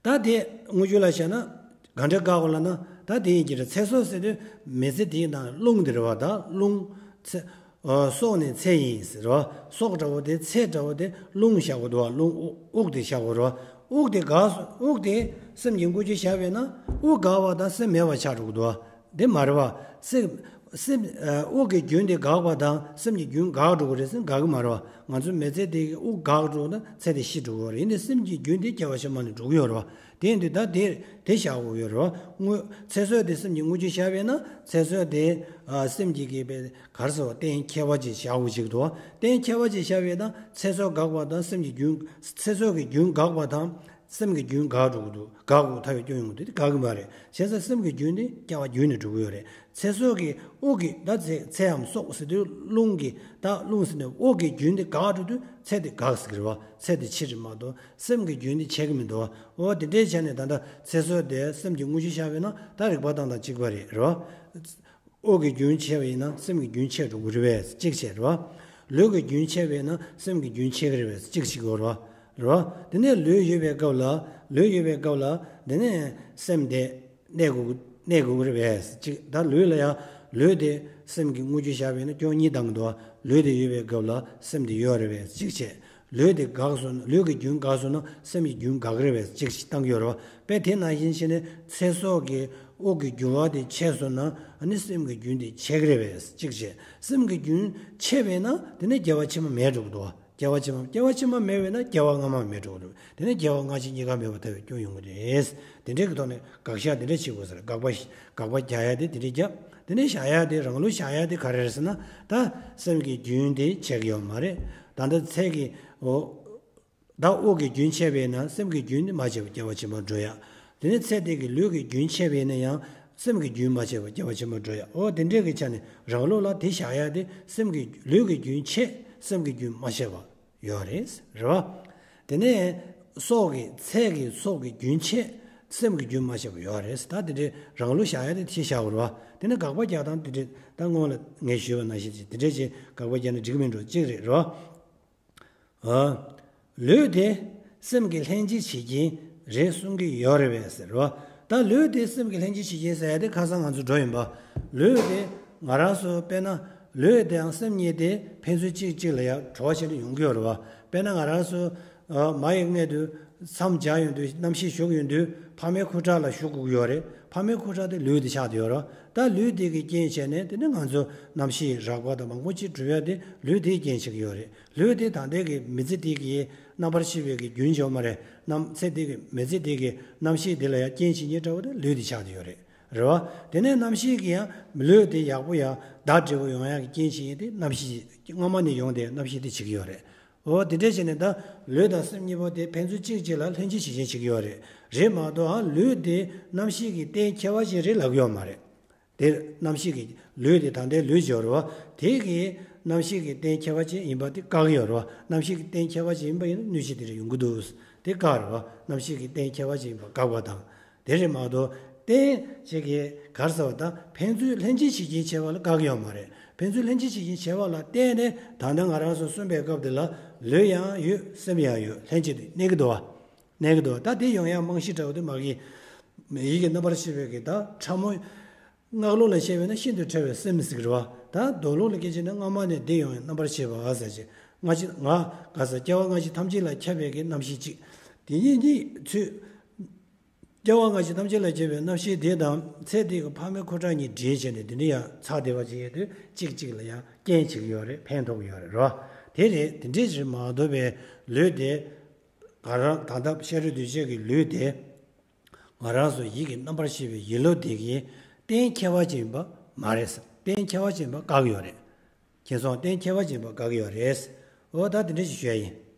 ད་དེ་དངོས་རྒྱུ་ལ་བཞག་ན་ག་འདྲ་དགག་དགོས་ལབ་ན། ད་དེ་ཡིན་གྱི་རེད། ཚེ་སྲོག་ཟེར་དུས་མི་ཚེ་དེའི་ནང་རླུང་དེ་རེད་བ། ད་རླུང་། ཚེ། ཨོ། སྲོག་ནི་ཚེ་ཡིན་ཟེར་བ། སྲོག་འདྲ་བོ་དེ། ཚེ་འདྲ་བོ་དེ་རླུང་བཞག་དགོས་འདུག་བ། རླུང་དབུགས། དབུགས་དེ་བཞག་དགོས་རེད་བ། དབུགས་དེ་འགག་སོང་། དབུགས་དེ་སེམས་ཀྱི་དངོས་རྒྱུ་བཞག་པས་ན་དབུགས་འགག་པ་དང་སེམས་མེད་པ་ཆགས་འགྲོ་གི་འདུག་བ། དེ་མ་རེད་བ། སེམས། སེམས། ཨ། དབུགས་ཀྱི་རྒྱུན་དེ་འགག་པ་དང་སེམས་ཀྱི་རྒྱུན་འགག་འགྲོ་གི་རེད་ཟེར་ན་འགག་གི་མ་རེད་བ། ང་ཚོའི་མི་ཚེ་དེ་དབུགས་འགག་འགྲོ་ན་ཚེ་དེ་ཤི་འགྲོ་གི་རེད། ཡིན་ནའི་སེམས་ཀྱི་རྒྱུན་དེ་སྐྱེ་བ་ཕྱི་མ་ནས་འགྲོ་གི་ཡོད་རེད་བ། དེ་ཡིན་དུས་ད་དེ་དེ་བཞག་དགོས་ཡོད་རེད་བ། དངོས། ཚེ་སྲོག་དེ་སེམས་ཀྱི་དངོས་རྒྱུ་བཞག་པས་ན་ཚེ་སྲོག་དེ། ཨ། སེམས་ཀྱི་གི་པའི་ག་རེ་ཟེར་བ། རྟེན་ཁྱད་པར་ཅན་བཞག་དགོས་ཅིག་འདུག་བ། རྟེན་ཁྱད་པར་ཅན་བཞག་པས་ན་ཚེ་སྲོག་འགག་པ་དང་སེམས་ཀྱི་རྒྱུན། ཚེ་སྲོག་གི་རྒྱུན་འགག་པ་དང་། སེམས་ཀྱི་རྒྱུན་འགག་འགྲོ་གི་འདུག་འགག་དགོས་ཐལ་བའི་སྐྱོན་ཡོང་གི་འདུག་དེ་འགག་གི་མ་རེད། བྱས་ཙང་སེམས་ཀྱི་རྒྱུན་དེ་སྐྱེ་བ་རྒྱུན་ནས་འགྲོ་གི་ཡོད་རེད། ཚེ་སྲོག་གི་དབུགས་ཀྱི། ད་ཚེ། ཚེའམ་སྲོག་ཟེར་དུས་རླུང་གི། ད་རླུང་ཟེར་ནས་དབུགས་ཀྱི་རྒྱུན་དེ་འགག་འགྲོ་དུས་ཚེ་དེ་འགག་ཟེར་གི་རེད་བ། ཚེ་དེ་ཕྱི་རེད་མ་གཏོགས་སེམས་ཀྱི་རྒྱུན་དེ་ཆད་གི་མི་འདུག་བ། འོ་དེ་འདྲའི་བྱས་ནས་ད་ལྟ་ཚེ་སྲོག་དེ་སེམས་ཀྱི་དངོས་གཞི་བཞག་པས་ན་ད་རིག་པ་སྟངས་དང་གཅིག་པ་རེད། རེད་བ། དབུགས་ཀྱི་རྒྱུན་ཆད་པ་ཡིན་ན་སེམས་ཀྱི་རྒྱུན་ཆད་འགྲོ་གི་རེད་པས། གཅིག་བྱས་རེད་བ། ལུས་ཀྱི་རྒྱུན་ཆད་པ་ཡིན་ན་སེམས་ཀྱི་རྒྱུན་ཆད་ཀྱི་རེད་པས། གཅིག་བྱེད་དགོས་རེད་བ། རེད་བ། དེ་ནས་ལུས་ཡོད་པའི་སྐབས་ལ། ལུས་ཡོད་པའི་སྐབས་ལ་དེ་ནས་སེམས་དེ་གནས་དགོས། གནས་དགོས་ཀྱི་རེད་པས། གཅིག་ད་ལུས་ལ་ཡང་། ལུས་དེ་སེམས་ཀྱི་དངོས་རྒྱུ་བཞག་པ་ཡིན་ན་སྐྱོན་གཉིས་བཏང་གི་འདུག་བ། ལུས་དེ་ཡོད་པའི་སྐབས་ལ་སེམས་དེ་ཡོད་རེད་པས། གཅིག་བྱས། ལུས་དེ་འགག་སོང་ན། ལུས་ཀྱི་རྒྱུན་འགག་སོང་ན་སེམས་ཀྱི་རྒྱུན་འགག་གི་རེད་པས། གཅིག་བཏང་གི་ཡོད་རེད་བ། དཔེ་དེ་ནང་བཞིན་བྱས་ནས་ཚེ་སྲོག་གི་དབུགས་ཀྱི་རྒྱུ་བ་དེ་ཆད་སོང་ན་ཨ་ནི་སེམས་ཀྱི་རྒྱུན་དེ་ཆད་ཀྱི་རེད་པས། གཅིག་བྱས། སེམས་ཀྱི་རྒྱུན་ཆད་པས་ན་དེ་ནས་སྐྱེ་བ་ཕྱི་མ་མེད་འགྲོ་གི་འདུག་བ། སྐྱེ་བ་ཕྱི་མ། སྐྱེ་བ་ཕྱི་མ་མེད་པས་ན་སྐྱེ་བ་སྔ་མ་མེད་འགྲོ་གི་འདུག་དེ་ནས་སྐྱེ་བ་སྔ་ཕྱི་གཉིས་ཀ་མེད་པར་ཐལ་བའི་སྐྱོན་ཡོང་གི་རེད། དེ་འདྲའི་གི་ཐོག་ནས་དགག་བཞག་དེ་འདྲ་བྱེད་དགོས་ཟེར། དགག་པ། དགག་པ་རྒྱག་ཡ་དེ་དེ་འདྲ་རྒྱབ། དེ་ནས་བཞག་ཡ་དེ། རང་ལུགས་བཞག་ཡ་དེ་ག་རེ་རེད་ཟེར་ན། ད་སེམས་ཀྱི་རྒྱུན་དེ་ཆད་ཀྱི་ཡོད་མ་རེད། ད་ལྟ་ཚེ་གི། འོ། ད་དབུགས་ཀྱི་རྒྱུན་ཆད་པས་ན་སེམས་ཀྱི་རྒྱུན་དེ་མ་ཆད་པར་སྐྱེ་བ་ཕྱི་མར་འགྲོ་ཡ། དེ་ནས་ཚེ་འདི་གི་ལུས་ཀྱི་རྒྱུན་ཆད་པས་ན་ཡང་སེམས་ཀྱི་རྒྱུན་མ་ཆད་པར་སྐྱེ་བ་ཕྱི་མར་འགྲོ་ཡ། འོ་དེ་འདྲའི་གི་ཆ་ནས་རང་ལུགས་ལ་དེ་བཞག་ཡ་དེ། སེམས་ཀྱི། ལུས་ཀྱི་རྒྱུན་ཆད། སེམས་ཀྱི་རྒྱུན་མ་ཆད་པ་ཡོད་རེད། རེད་བ། དེ་ནས་སྲོག་གི། ཚེ་གི་སྲོག་གི་རྒྱུན་ཆད། སེམས་ཀྱི་རྒྱུན་མ་ཆད་པ་ཡོད་རེད། ད་དེ་འདྲའི་རང་ལུགས་བཞག་ཡ་དེ་དེ་བཞག་དགོས་རེད་བ། དེ་ནས་དགག་པ་རྒྱག་སྟངས་དེ་འདྲའི། ད་སྔོན་ལ་ངས་ཞུས་པ་ནང་བཞིན་དེ་འདྲའི་ཅིག་དགག་པ་རྒྱག་ན་འགྲིག་གི་མིན་འགྲོ། གཅིག་རེད། རེད་བ། ཨ། ལུས་དེ་སེམས་ཀྱི་ལྷན་ཅིག་བྱེད་ཀྱི། རེད་གསུང་གི་ཡོད་རེད་པས་ཟེར་བ། ད་ལུས་དེ་སེམས་ཀྱི་ལྷན་ཅིག་བྱེད་རྐྱེན་ཟེར་ཡ་དེ་ཁ་སང་ང་ཚོ་འགྲོ་ཡིན་པ། ལུས་དེ་ང་རང་ཚོ་དཔེར་ན་ལུས་དེའང་སེམས་གཉིས་དེ་ཕན་ཚུན་གཅིག་གཅིག་ལ་ཡ་གྲོགས་བྱས་ནས་ཡོང་གི་ཡོད་རེད་བ། དཔེར་ན་ང་རང་ཚོ་ཨ་མ་ཡི་མངལ་དུ་མཚམས་སྦྱར་ཡོང་དུས་རྣམ་ཤེས་ཞུགས་ཡོང་དུས་ཕ་མའི་ཁུ་ཁྲག་ལ་ཞུགས་དགོས་ཀྱི་ཡོད་རེད། ཕ་མའི་ཁུ་ཁྲག་དེ་ལུས་དེ་ཆགས་བསྡད་ཡོད་རེད་བ། ད་ལུས་དེ་གི་རྐྱེན་བྱས་ནས་དེ་ནས་ང་ཚོ་རྣམ་ཤེས་རགས་པ་དང་མང་པོ་ཅིག་གྲུབ་ཡ་དེ་ལུས་དེའི་རྐྱེན་བྱེད་ཀྱི་ཡོད་རེད། ལུས་དེ་ད་ལྟའི་གི་མི་ཚེ་འདི་གི་རྣམ་པར་ཤེས་པའི་གི་རྒྱུན་འཇོག་མ་རེད། རྣམ་ཚེ་འདི་གི་མི་ཚེ་འདི་གི་རྣམ་ཤེས་འདི་ལ་ཡང་རྐྱེན་བྱེད་མཁན་འདྲ་བོ་དེ་ལུས་དེ་ཆགས་བསྡད་ཡོད་རེད། རེད་བ། དེ་ནས་རྣམ་ཤེས་ཀྱི་ཡང་ལུས་དེ་ཡག་པོ་ཡང་བདག་འབྲས་བུ་ཡོང་ཡག་གི་རྐྱེན་བྱེད་མཁན་དེ་རྣམ་ཤེས་སྔ་མ་ནས་ཡོང་དེ་རྣམ་ཤེས་དེ་བྱེད་ཀྱི་ཡོད་རེད། འོ་དེ་འདྲས་བྱས་ནས་ད་ལུས་དང་སེམས་གཉིས་པོ་དེ་ཕན་ཚུན་གཅིག་གཅིག་ལ་ལྷན་ཅིག་བྱེད་བྱེད་བྱེད་ཀྱི་ཡོད་རེད། རེད་མ་གཏོགས་ཨ་ལུས་དེ་རྣམ་ཤེས་ཀྱི་རྟེན་ཁྱད་པར་ཅན་རེད་ལབ་ཀྱི་ཡོད་མ་རེད། དེ་རྣམ་ཤེས་ཀྱི་ལུས་དེ་ད་ལྟའི་ལུས་སྦྱོར་བ་དེ་གི་རྣམ་ཤེས་ཀྱི་རྟེན་ཁྱད་པར་ཅན་ཡིན་པ་དེ་བཀག་གི་ཡོད་རེད་བ། རྣམ་ཤེས་ཀྱི་རྟེན་ཁྱད་པར་ཅན་ཡིན་པ་ཡིན་ན་གནོད་བྱེད་དེ་རེ་ཡོང་གི་འདུག་དེ་བཀག་རེད་བ། རྣམ་ཤེས་ཀྱི་རྟེན་ཁྱད་པར་ཅན་ཡིན་པ་བཀག་པ་དང་། དེ་རེད་མ་གཏོགས་རྟེན་ཅིག་གི་གར་ཟེར་བ་དང་ཕན་ཚུན་ལྷན་ཅིག་བྱེད་རྐྱེན་བྱེད་པ་ལ་བཀག་གི་ཡོད་མ་རེད། ཕན་ཚུན་ལྷན་ཅིག་བྱེད་རྐྱེན་བྱེད་པ་ལ་བརྟེན་ནས་ད་ལྟ་ང་རང་ཚོ་གསོན་པའི་སྐབས་དེ་ལ་ལུས་ཡང་ཡོད་སེམས་ཡང་ཡོད་ལྷན་ཅིག་ཏུ་གནས་ཀྱི་འདུག་བ། གནས་ཀྱི་འདུག་བ། ད་དེ་ཡོང་ཡང་རྨང་གཞི་འདྲ་བོ་དེ་མ་གི་ཡིད་ཀྱི་རྣམ་པར་ཤེས་པའི་གི་ད་ཕྲ་མོ། སྔགས་ལུགས་ལ་བཤད་པས་ན་ཤིན་ཏུ་ཕྲ་བའི་སེམས་ཟེར་གྱི་རེད་བ། ད་མདོ་ལུགས་ལ་སྐད་ཆ་ན་སྔ་མ་ནས་འདི་ཡོང་བའི་རྣམ་པར་ཤེས་པ་ཟེར་ཅིག་ང་ཅི་ང་ག་ས་སྐྱེ་བ་སྔ་ཕྱི་ཐམས་ཅད་ལ་ཁྱབ་པའི་གི་རྣམ་ཤེས་གཅིག་དེ་ཉིད་ཉིད་ཚུལ། སྐྱེ་བ་སྔ་ཕྱི་ཐམས་ཅད་ལ་ཁྱབ་པའི་རྣམ་ཤེས་དེ་དང་ཚེ་འདི་གི་ཕ་མའི་ཁུ་ཁྲག་གཉིས་འདྲེས་བྱས་ནས་དེ་འདྲ་ཡང་ཚ་དེ་བ་ཅིག་ཡོད་དུས་གཅིག་གཅིག་ལ་ཡང་རྐྱེན་བྱེད་ཀྱི་ཡོད་རེད། ཕན་ཐོགས་ཀྱི་ཡོད་རེད་རོ། དེ་རེད། དེ་འདྲས་ཅིག་མ་གཏོགས་པའི་ལུས་དེ་ག་རང་ད་ལྟ་ཤ་རུས་གདོས་བཅས་ཀྱི་ལུས་དེ། ང་རང་ཚོ་ཡིད་ཀྱི་རྣམ་པར་ཤེས་པའི་ཡིད་བློ་དེ་གི་རྟེན་ཁྱད་པར་ཅན་ཡིན་པ་མ་རེད་ཟེར། རྟེན་ཁྱད་པར་ཅན་ཡིན་པ་བཀག་ཡོད་རེད། མཁྱེན་སོང་། རྟེན་ཁྱད་པར་ཅན་ཡིན་པ་བཀག་ཡོད་རེད། འོ་ད་དེ་འདྲ་ཞིག་ཞུ་ཡ་ཡིན།